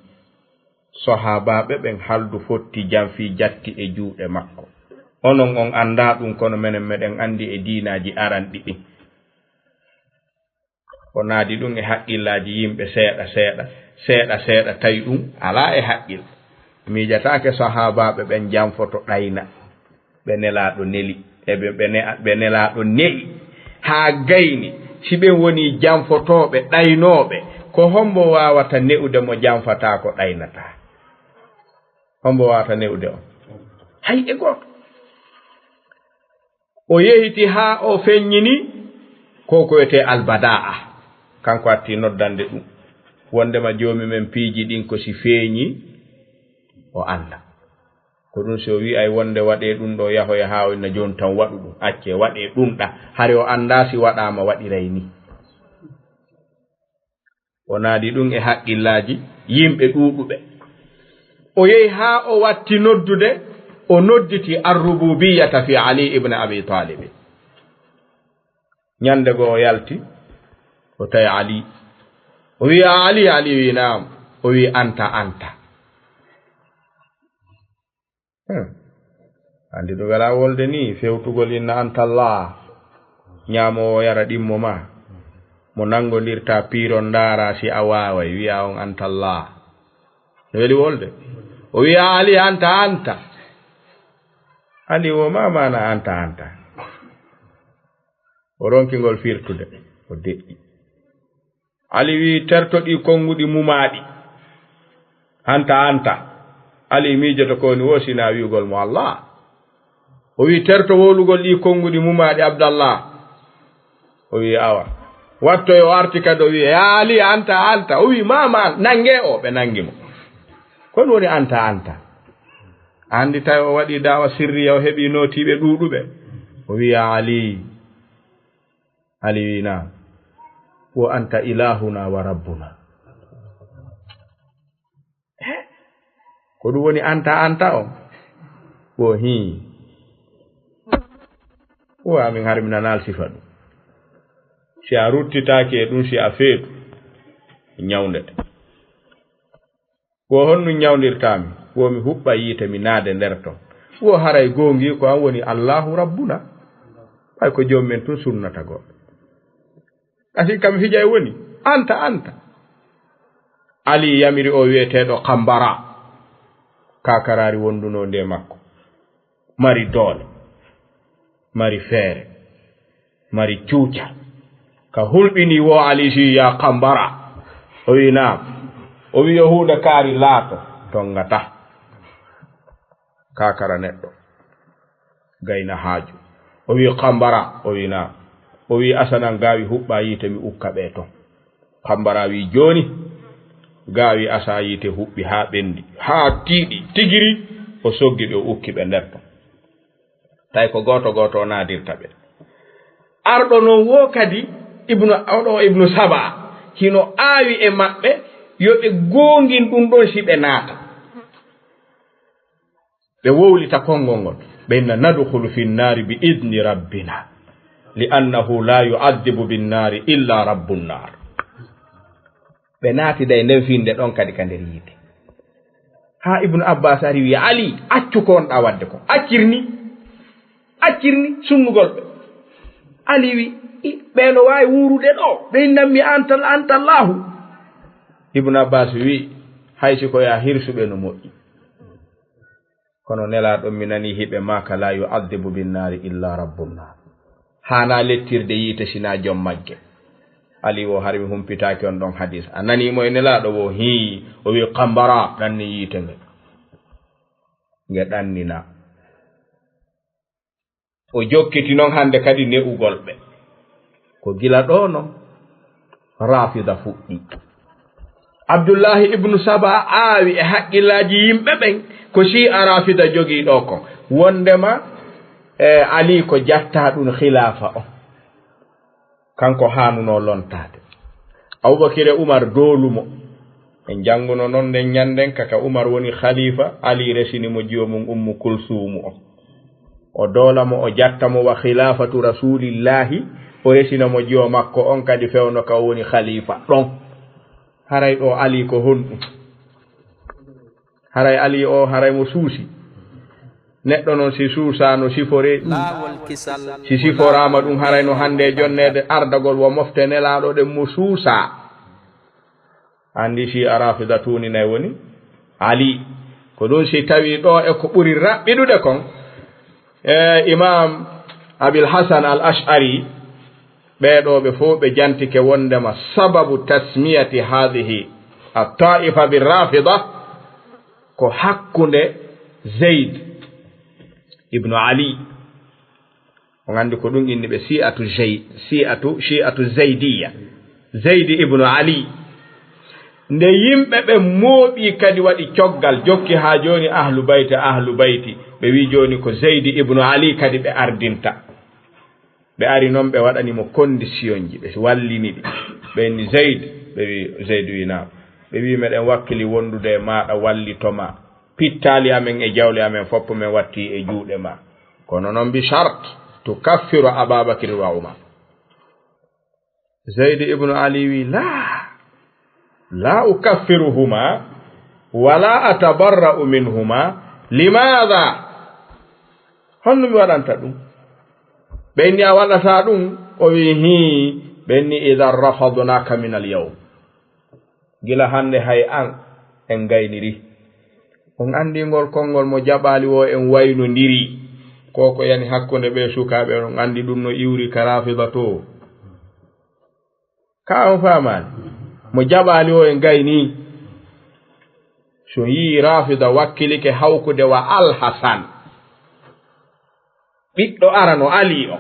sahaabaaɓe ɓen haldu fotti janfi jatti e juuɗe makko. Onon on anndaa ɗum, kono menen meɗen anndi e diinaaji aranɗi ɗin. O naadi ɗum e haqqillaaji yimɓe seeɗa seeɗa, seeɗa seeɗa, tawi ɗum alaa e haqqil. Miijataake sahaabaaɓe ɓen janfoto ɗayna. Ɓe nelaaɗo neli, e ɓe, ɓe ne-, ɓe nelaaɗo ne'i haa gayni. Si ɓen woni janfotooɓe, ɗaynooɓe, ko hombo waawata ne'ude mo janfataa ko ɗaynataa? Hombo waawata ne'ude on? Hay e gooto. O yehiti haa o feññini ko ko wiyetee albada'a. Kanko atti noddande ɗum. Wondema joomi men piiji ɗin ko si feeñi, o annda. Ko ɗum si o wi'ay wonde waɗee ɗum ɗo, yahoya haa o inna jooni tan waɗu ɗum, accee, waɗee ɗum ɗa. Hari o anndaa si waɗaama waɗiray ni. O naadi ɗum e haqqillaaji yimɓe ɗuuɗuɓe. O yehi haa o watti noddude, o nodditi ar-rububiyyata fi Ali ibn Abi Talib. Ñande goo o yalti, o tawi Ali. O wi'i, "A Ali?" Ali wi'i, "Naam." O wi'i, "Anta, anta." Hmm. Anndi ɗum welaa wolde nii, fewtugol inna anta Allah. Ñaamoowo yara ɗimmo ma. Mo nanngondirta piiron ndaara si a waaway, wi'a on anta Allah. No weli wolde. O wi'a Ali, "Anta, anta." Ali wo ma maana anta, anta. O ronki ngol firtude, o deƴƴi. Ali wi'i, "Terto ɗi konnguɗi mumaaɗi. Anta, anta." Ali miijoto ko woni wo sinaa wi'ugol mo Allah. O wi'i, "Terto wowlugol ɗi konnguɗi mumaaɗi, Abdallah." O wi'i, "Awa." Wattoy o arti kadi o wi'i, "Yaa Ali, anta, anta." O wi'i, "Ma, ma, nangee o." Ɓe nangi mo. Ko ɗum woni anta, anta. Anndi tawi o waɗi da'wa sirriya, o heɓi nootiiɓe ɗuuɗuɓe. O wi'i, "Ali." Ali wi'i, "Naam." "Wo anta ilahuna wa rabbuna." He? Ko ɗum woni anta, anta on? Wo hii. Wo amin hari mi nanaali sifa ɗum. Si a ruttitaaki e ɗum, si a feetu, ñawndete. Wo honɗum ñawndirtaami? Wo mi huɓɓa yiite, mi naade nder ton. Wo haray goongiiko an woni Allahu Rabbuna. Ɓay ko joom men tun sunnata goɗɗo. Asi kam fijay woni, anta, anta. Ali yamiri o wi'eteeɗo Kambara. Kaakaraari wondunoo nde makko. Mari doole. Mari feere. Mari cuuca. Ka hulɓini wo Ali si ya Kambara. O wi'i, "Naam." O wi'i, "Yo huunde kaari laato." Tongata. Kaakara neɗɗo. Gayna haaju. O wi'i, "Kambara." O wi'i, "Naam." O wi'i, "Asanan gaawi huɓɓa yiite mi ukka ɓe ton." Kambara wi'i, "Jooni." Gaawi asa yiite huɓɓi haa ɓendi. Haa tiiɗi. Tigiri. O soggi ɓe, o ukki ɓe nder ton. Tawi ko gooto gooto o naadirta ɓe. Arɗo non wo kadi, Ibnu, oɗo Ibnu Saba, hino aawi e maɓɓe, yo ɓe goongin ɗum ɗon si ɓe naata. Ɓe wowlita konngol ngol. Ɓe inna, "Nadkhulu fi nnaari bi idni rabbina, li annahu la yu'adhibu bin naari illa rabbu nnaar." Ɓe naatida e nden finnde ɗon kadi ka nder yiite. Haa Ibnu Abbaas ari wi'i, "Ali, accu ko wonɗaa waɗde ko. Accir ni. Accir ni sunnugol ɓe." Ali wi'i, "I, ɓe no waawi wuurude ɗo. Ɓe innammi anta, anta Allaahu." Ibnu Abbaas wi'i, "Hay si ko yaa hirsuɓe no moƴƴi. Kono Nelaaɗo mi nanii hiɓe maaka, la yu'adhibu bin naari illa rabbun naar. Haanaa lettirde yiite sinaa jom magge." Ali wo hari mi humpitaaki on ɗon hadiis. A nanii mo e Nelaaɗo wo? Hii, o wi'i, "Kambara, ɗanni yiite nge. Nge ɗannina." O jokkiti non hannde kadi ne'ugol ɓe. Ko gila ɗoo non Rafida fuɗɗi. Abdullahi ibnu Saba aawi e haqqillaaji yimɓe ɓen ko Shi'a Rafida jogii ɗoo kon. Wondema, e, Ali ko jattaa ɗum khilaafa on. Kanko haanunoo lontaade. Abubakir e Umar doolu mo. En jannguno non nden ñannden ka, ka Umar woni khalifa, Ali resini mo jiwo mum Ummu Kulsuumu on. O doola mo, o jatta mo wa khilafatu Rasulillahi, o resina mo jiwo makko on kadi fewndo ka o woni khalifa ɗon. Haray ɗo Ali ko honɗum? Haray Ali o, haray mo suusi. Neɗɗo noon si suusaano siforee ɗum, si siforaama ɗum, haray no hannde e jonneede ardagol wo mofte Nelaaɗo ɗen mo suusaa. Anndi Shi'a Rafida tuuninay woni Ali. Ko ɗum si tawii ɗo e ko ɓuri raɓɓiɗude kon, e Imam Abil Hasan Al Ash'ari, ɓee ɗoo ɓe fof ɓe jantike wonndema sababu tasmiyati haadihi at-taa'ifa bi Rafida ko hakkunde Zayd ibnu Ali. On anndi ko ɗum inni ɓe Shi'atu Zay-, Shi'atu, Shi'atu Zaydiyya. Zaydi ibnu Ali. Nde yimɓe ɓe mooɓi kadi waɗi coggal, jokki haa jooni Ahlu Bayti, Ahlu Bayti. Ɓe wi jooni ko Zaydi ibnu Ali kadi ɓe ardinta. Ɓe ari noon, ɓe waɗani mo kondisiyonji, ɓe wallini ɗi. Ɓe inni Zayd, ɓe wi, Zayd wi naam. Ɓe wi meɗen wakkili wondude e maaɗa, wallito ma. Pittaali amen e jawle amen fof men watti e juuɗe ma. Kono noon bi shart, tukaffiru Aba Bakrin wa Umar. Zayd ibnu Ali wi, laa, laa ukaffiruhuma, wala atabarra'u minhuma. Limaada? Honno mi waɗanta ɗum? Ɓe inni a waɗata ɗum? O wi, hii. Ɓe inni idan rafadnaka min al yawm. Gila hannde hay an en gayniri. On anndi ngol konngol mo jaɓaali wo en waynondiri. Ko ko yani hakkunde ɓe sukaaɓe, on anndi ɗum no iwri ka Rafida to. Ka on faamaani? Mo jaɓaali wo en gayni. So yii Rafida wakkilike hawkude wa Al Hasan. Ɓiɗɗo arano Ali o.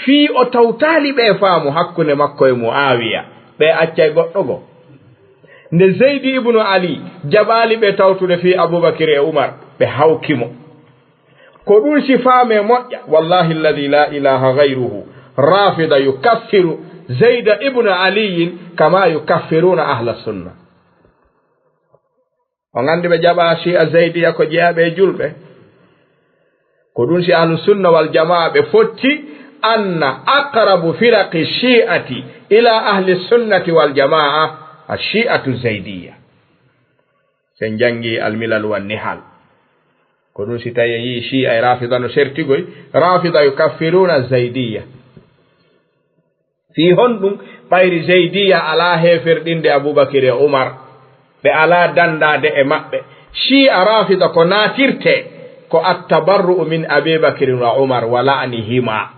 Fii o tawtaali ɓe faamu hakkunde makko e Muawiya, ɓe accay goɗɗo goo. Nde Zeydi ibnu Ali jaɓaali ɓe tawtude fii Abubakir e Umar, ɓe hawki mo. Ko ɗum si faamee moƴƴa, wallahi alladhi la ilaha ghayruhu, Rafida yukaffiru Zeyda ibnu Aliyin kama yukaffiruna ahla sunna. On anndi ɓe jaɓa Shi'a Zaydiya ko jeyaaɓe e julɓe. Ko ɗum si ahlu sunna wal jamaa ɓe fotti anna aqrabu firaqi shi'ati ila ahli sunnati wal jamaa a shi'atu zaydiya. Sen janngi al milal wan nihal. Ko ɗum si tawi en yii Shi'a e Rafida no sertigoy, Rafida yukaffiruna Zaydiya. Fii honɗum? Ɓayri Zeydiya alaa heeferɗinde Abubakir e Umar, ɓe alaa danndaade e maɓɓe. Shi'a Rafida ko naatirtee ko attabarru'u min Abi Bakrin wa Umar wa la'nihima.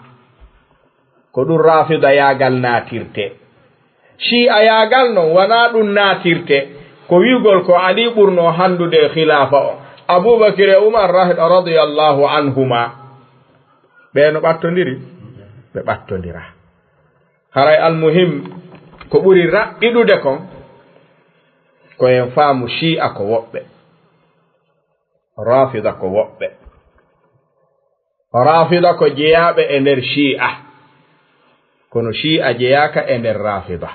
Ko ɗum Rafida yaagal naatirtee. Shi'a yaagal noon wanaa ɗum naatirtee. Ko wi'ugol ko Ali ɓurnoo hanndude e khilaafa o. Abubakir e Umar rah-, radiyallahu anhuma. Ɓe no ɓattondiri? Ɓe ɓattondiraa. Haray almuhim, ko ɓuri raɓɓiɗude kon, ko en faamu Shi'a ko woɓɓe, Rafida ko woɓɓe. Rafida ko jeyaaɓe e nder Shi'a, kono Shi'a jeyaaka e nder Rafida.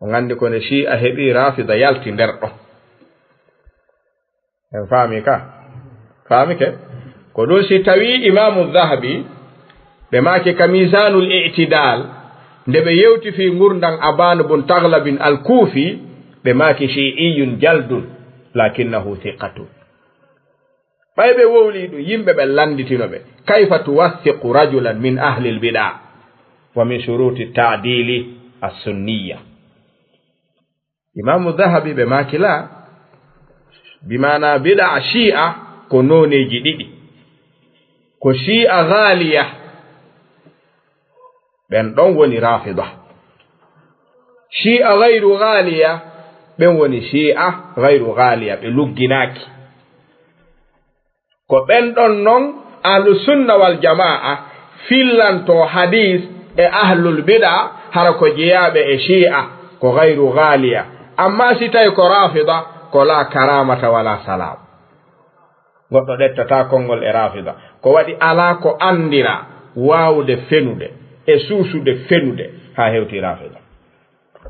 On anndi ko nde Shi'a heɓi, Rafida yalti nder ɗo. En faami ka? Faami ke? Ko ɗum si tawi Imaamu Zahabi, ɓe maaki ka Miizanul I'tidal, nde ɓe yewti fii ngurndan Aban bun Taghlabin al-Kufi, ɓe maaki, "Shi'iyyun jaldun, lakinnahu thiqatun." Ɓay ɓe wowlii ɗum, yimɓe ɓen lannditino ɓe, "Kayfa tuwathiqu rajulan min ahlil bid'a? Wa min shuruti ta'dili as-sunniyya." Imaamu Dahabi ɓe maaki laa, bi maana bidaa Shi'a ko nooneeji ɗiɗi. Ko Shi'a gaaliya, ɓen ɗon woni Rafida. Shi'a gayru gaaliya, ɓen woni Shi'a gayru gaaliya, ɓe lugginaaki. Ko ɓen ɗon non Ahlu Sunna wal Jamaa fillanto hadiis e Ahlul Bidaa, hara ko jeyaaɓe e Shi'a, ko gayru gaaliya. Amma si tawi ko Rafida, ko laa karaamata walaa salaam. Goɗɗo ɗettataa konngol e Rafida. Ko waɗi alaa ko anndiraa waawude fenude e suusude fenude haa hewti Rafida.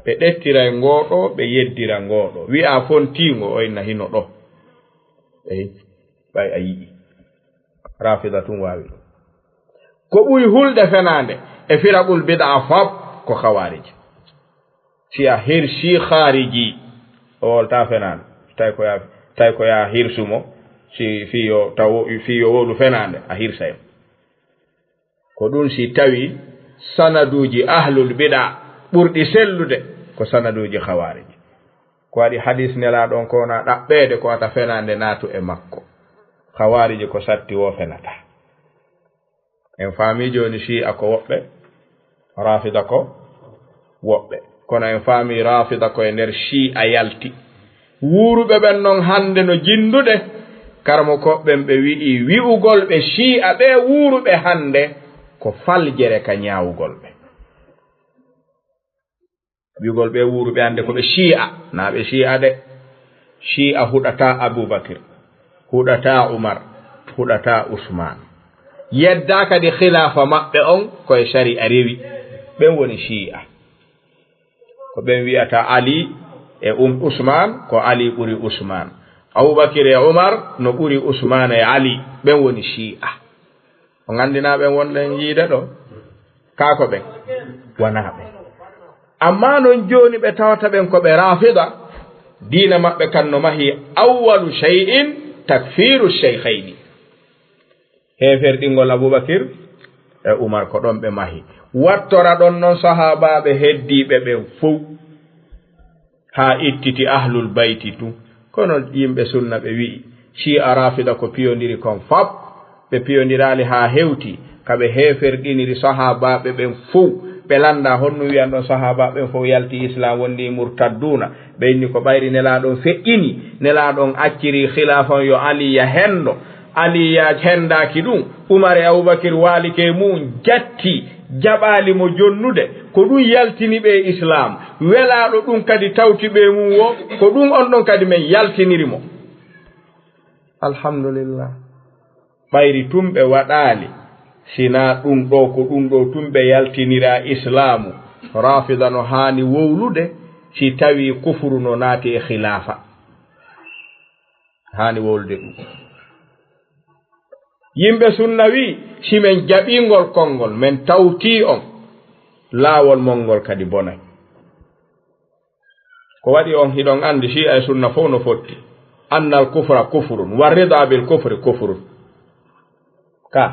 Ɓe ɗettiray ngoo ɗoo, ɓe yeddira ngoo ɗoo. Wi'aa fontiingo, o inna hino ɗoo. Eyi, ɓay a yi'i. Rafida tun waawi ɗum. Ko ɓuri hulde fenaande e firaqul bidaa fop ko Khawarij. Si a hirsi khaariji, o wolta fenaande. Tawi ko ya, tawi ko ya hirsu mo, si fiyo, taw, fiyo wolu fenaande, a hirsa en. Ko ɗum si tawi sanaduuji ahlul bida ɓurɗi sellude ko sanaduuji khawaariji. Ko waɗi hadis Nelaaɗo on ko wona ɗaɓɓeede ko wata fenaande naatu e makko. Khawaariji ko satti wo fenata. En faami jooni Shi'a ko woɓɓe, Rafida ko woɓɓe. Kono en faami Rafida ko e nder Shi'a yalti. Wuuruɓe ɓen non hannde no jinndude. Karamokooɓe ɓen ɓe wi'i wi'ugol ɓe Shi'a ɓe wuuruɓe hannde ko faljere ka ñaawugol ɓe. Wi'ugol ɓe wuuruɓe hannde ko ɓe Shi'a, na ɓe Shi'a de. Shi'a huɗata Abubakir, huɗata Umar, huɗata Usman. Yedda kadi khilaafa maɓɓe on ko e shari'a rewi. Ɓen woni Shi'a. Ko ɓen wi'ata Ali e um Usman, ko Ali ɓuri Usman. Abubakir e Umar no ɓuri Usman e Ali. Ɓen woni Shi'a. On anndinaa ɓen wonɗen yiide ɗo? Kaa ko ɓen? Wanaa ɓen. Ammaa non jooni ɓe tawata ɓen ko ɓe Raafida, diina maɓɓe kan no mahi awwalu shay'in takfiru shaykhayni. Heeferɗingol Abubakir e Umar ko ɗon ɓe mahi. Wattora ɗon non sahaabaaɓe heddiiɓe ɓen fow. Haa ittiti ahlul bayti tun. Kono yimɓe sunna ɓe wi'i, Shi'a Rafida ko piyondiri kon fop, ɓe piyondiraali haa hewti, ka ɓe heeferɗiniri sahaabaaɓe ɓen fow. Ɓe lannda honno wi'an ɗon sahaabaaɓe ɓen fow yalti Islam wondi murtadduuna. Ɓe inni ko ɓayri Nelaaɗo on feƴƴini, Nelaaɗo on acciri khilaafa on yo Ali ya hendo. Ali ya hendaaki ɗum. Umar e Abubakir waali ke mu'un, jatti, jaɓaali mo jonnude. Ko ɗum yaltini ɓe e Islaam. Welaaɗo ɗum kadi tawti ɓe mum wo, ko ɗum on ɗon kadi men yaltiniri mo. Alhamdulillah. Ɓayri tun ɓe waɗaali, sinaa ɗum ɗo, ko ɗum ɗo tun ɓe yaltinira Islaamu. Raafida no haani wowlude, si tawi kufru no naati e khilaafa. Haani wowlude ɗum. Yimɓe sunna wi'i, si men jaɓii ngol konngol, men tawtii on, laawol mon ngol kadi bonay. Ko waɗi on hiɗon anndi Shi'a e sunna fow no fotti. Annal kufra kufrun, wa rida bil kufri kufrun. Ka,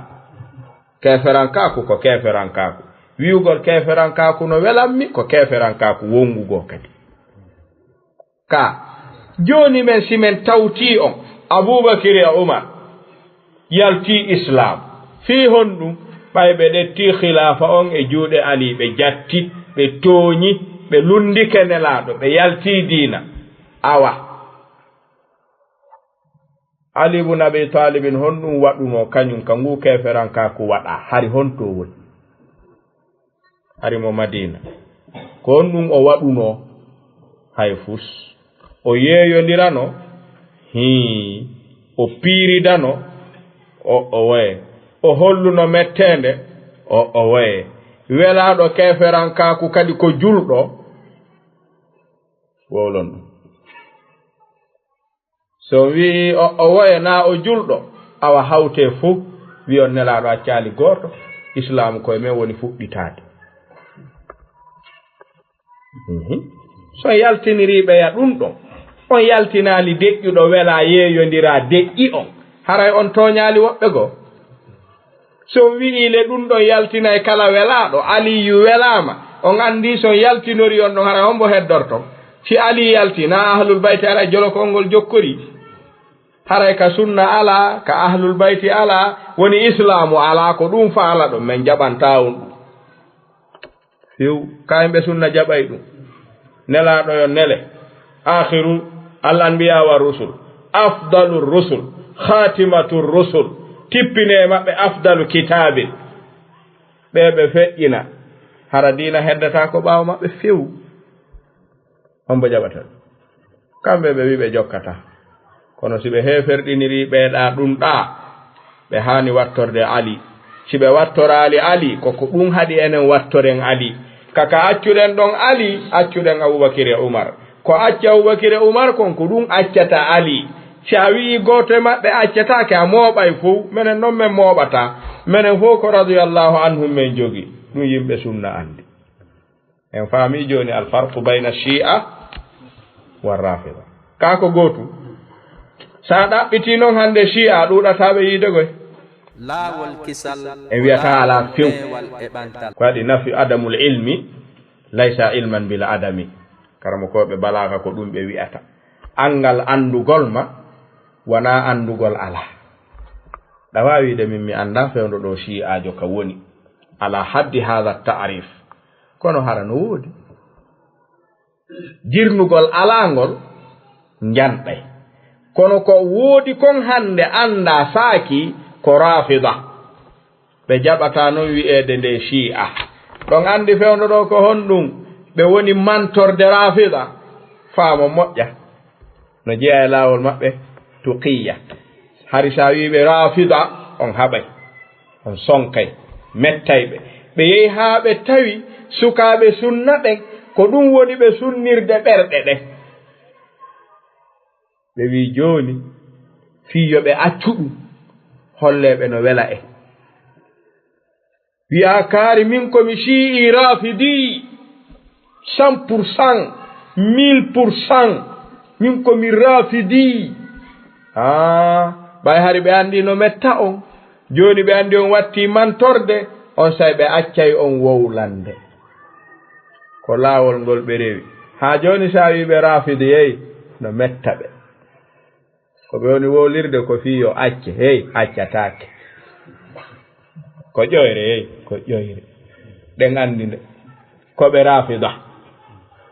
keeferankaaku ko keeferankaaku. Wi'ugol keeferankaaku no welammi, ko keeferankaaku wonngugoo kadi. Ka, jooni men, si men tawtii on, Abubakir e Umar yaltii Islaam. Fii honɗum? Ɓay ɓe ɗettii khilaafa on e juuɗe Ali, ɓe jatti, ɓe tooñi, ɓe lunndike Nelaaɗo, ɓe yaltii diina. Awa. Ali ibn Abi Talibin, honɗum waɗunoo kañum ka nguu keeferankaaku waɗaa? Hari honto woni? Hari mo Madiina. Ko honɗum o waɗunoo? Hay fus. O yeeyondirano? Hii. O piiridano? O, o waye. O holluno metteende? O, o waye. Welaaɗo keeferankaaku kadi ko julɗo? Wowlon ɗum. So on wi'i o, o woye naa o julɗo, awa hawtee fow, wi'on Nelaaɗo accaali gooto, Islaamu koye men woni fuɗɗitaade. Mhm. So on yaltinirii ɓeya ɗum ɗon, on yaltinaali deƴƴuɗo welaa yeeyondiraa deƴƴi on, haray on tooñaali woɓɓe goo? So on wi'ii le ɗum ɗon yaltinay kala welaaɗo, Aliyu welaama, on anndii so on yaltinorii on ɗon, haray hombo heddorto? Si Ali yaltii, naa Ahlul Bayti alaa, jolo ko on ngol jokkorii. Haray ka sunna alaa, ka Ahlul Bayti alaa, woni Islaamu alaa, ko ɗum faalaɗon, men jaɓantaa on ɗum. Few, ka yimɓe sunna jaɓay ɗum. Nelaaɗo yo nele. Aakhiru al anbiya wa rusul. Afdalu rusul. Khatimatu rusul. Tippine e maɓɓe afdalu kitaabin. Ɓe ɓe feƴƴina. Hara diina heddataa ko ɓaawo maɓɓe few. Hombo jaɓata ɗum? Kamɓe ɓe wi'i ɓe jokkataa. Kono si ɓe heeferɗinirii ɓee ɗaa ɗum ɗaa, ɓe haani wattorde Ali. Si ɓe wattoraali Ali, ko ko ɗum haɗi enen wattoren Ali. Ka ka accuɗen ɗon Ali, accuɗen Abubakir e Umar. Ko acci Abubakir e Umar kon, ko ɗum accata Ali. Si a wi'ii gooto e maɓɓe accataake, a mooɓay fow. Menen non men mooɓataa. Menen fow ko radiyallahu anhum men jogii. Ɗum yimɓe sunna anndi. En faami jooni alfarqu bayna Shi'a wa Rafida. Kaa ko gootum. So a ɗaɓɓitii noon hannde Shi'a ɗuuɗataa ɓe yiide koy. Laawol kisal en wiyata alaa few. Ko waɗi nafi adamul ilmi laysa ilman bil adami. Karamokooɓe balaaga ko ɗum ɓe wiyata. Anngal anndugol ma wonaa anndugol alaa. Ɗa waawi wiide min mi anndaa fewndo ɗo Shi'aajo ka woni. Alaa haddi haada ta'rif. Kono hara no woodi. Jirnugol alaa ngol njanɗay. Kono ko woodi kon hannde anndaa saaki ko Rafida. Ɓe jaɓataa noon wi'eede nde Shi'a. Ɗon anndi fewndo ɗo ko honɗum? Ɓe woni mantorde Rafida. Faamo moƴƴa. No jeyaa e laawol maɓɓe tuqiyya. Hari so a wii ɓe Rafida, on haɓay, on sonkay, mettay ɓe. Ɓe yehi haa ɓe tawi sukaaɓe sunna ɓen, ko ɗum woni ɓe sunnirde ɓerɗe ɗen. Ɓe wii jooni, fii yo ɓe accu ɗum, hollee ɓe no wela en. Wi'a kaari min ko mi Shi'i Rafidi, cent pour cent, mille pour cent, min ko mi Rafidi. Haa, ɓay hari ɓe anndi no metta on, jooni ɓe anndi on watti mantorde, on say ɓe accay on wowlande. Ko laawol ngol ɓe rewi. Haa jooni so a wii ɓe Rafidi, hey, no metta ɓe. Ko ɓe woni wowlirde ko fii yo acce, hey, accataake. Ko ƴoyre, hey, ko ƴoyre. Ɗen anndi nde. Ko ɓe Rafida.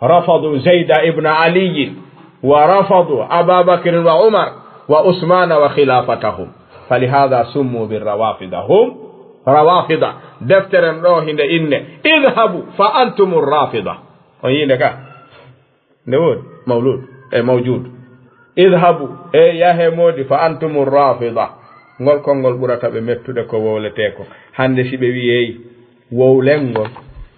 Rafadu Zayda ibn Aliyin, wa rafadu Aba Bakrin wa Umar, wa Usmana wa khilafatahum. Falihada summu bi Rawafida. Hum Rawafida. Deftere ɗo hinde inne. Idhabu fa antumu Rafida. On yii nde ka? Nde woodi mawlud e mawjud. Idhabu, e yahe moodi, fa antumu Rafida. Ngol konngol ɓurata ɓe mettude ko wowletee ko. Hannde si ɓe wi'ey wowlengol,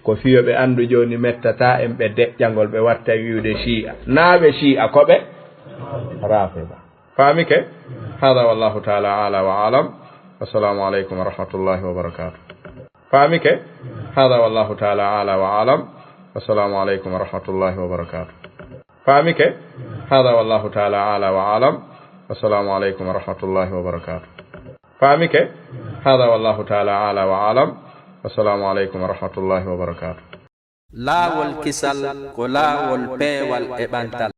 ko fiyo ɓe anndu jooni mettataa en ɓe deƴƴa ngol, ɓe watta wi'ude Shi'a. Naa ɓe Shi'a, ko ɓe Rafida. Faamike? Hada wallahu taala ala wa alam. Assalamu aleykum wa rahmatullahi wa barakatuh. Faamike? Hada wallahu taala ala wa alam. Assalamu aleykum wa rahmatullahi wa barakatuh. Faamike? Hada wallahu taala ala wa alam. Assalamu aleykum wa rahmatullahi wa barakatuh. Faamike? Hada wallahu taala ala wa alam. Assalamu aleykum wa rahmatullahi wa barakatuh. Laawol kisal ko laawol peewal e ɓantal.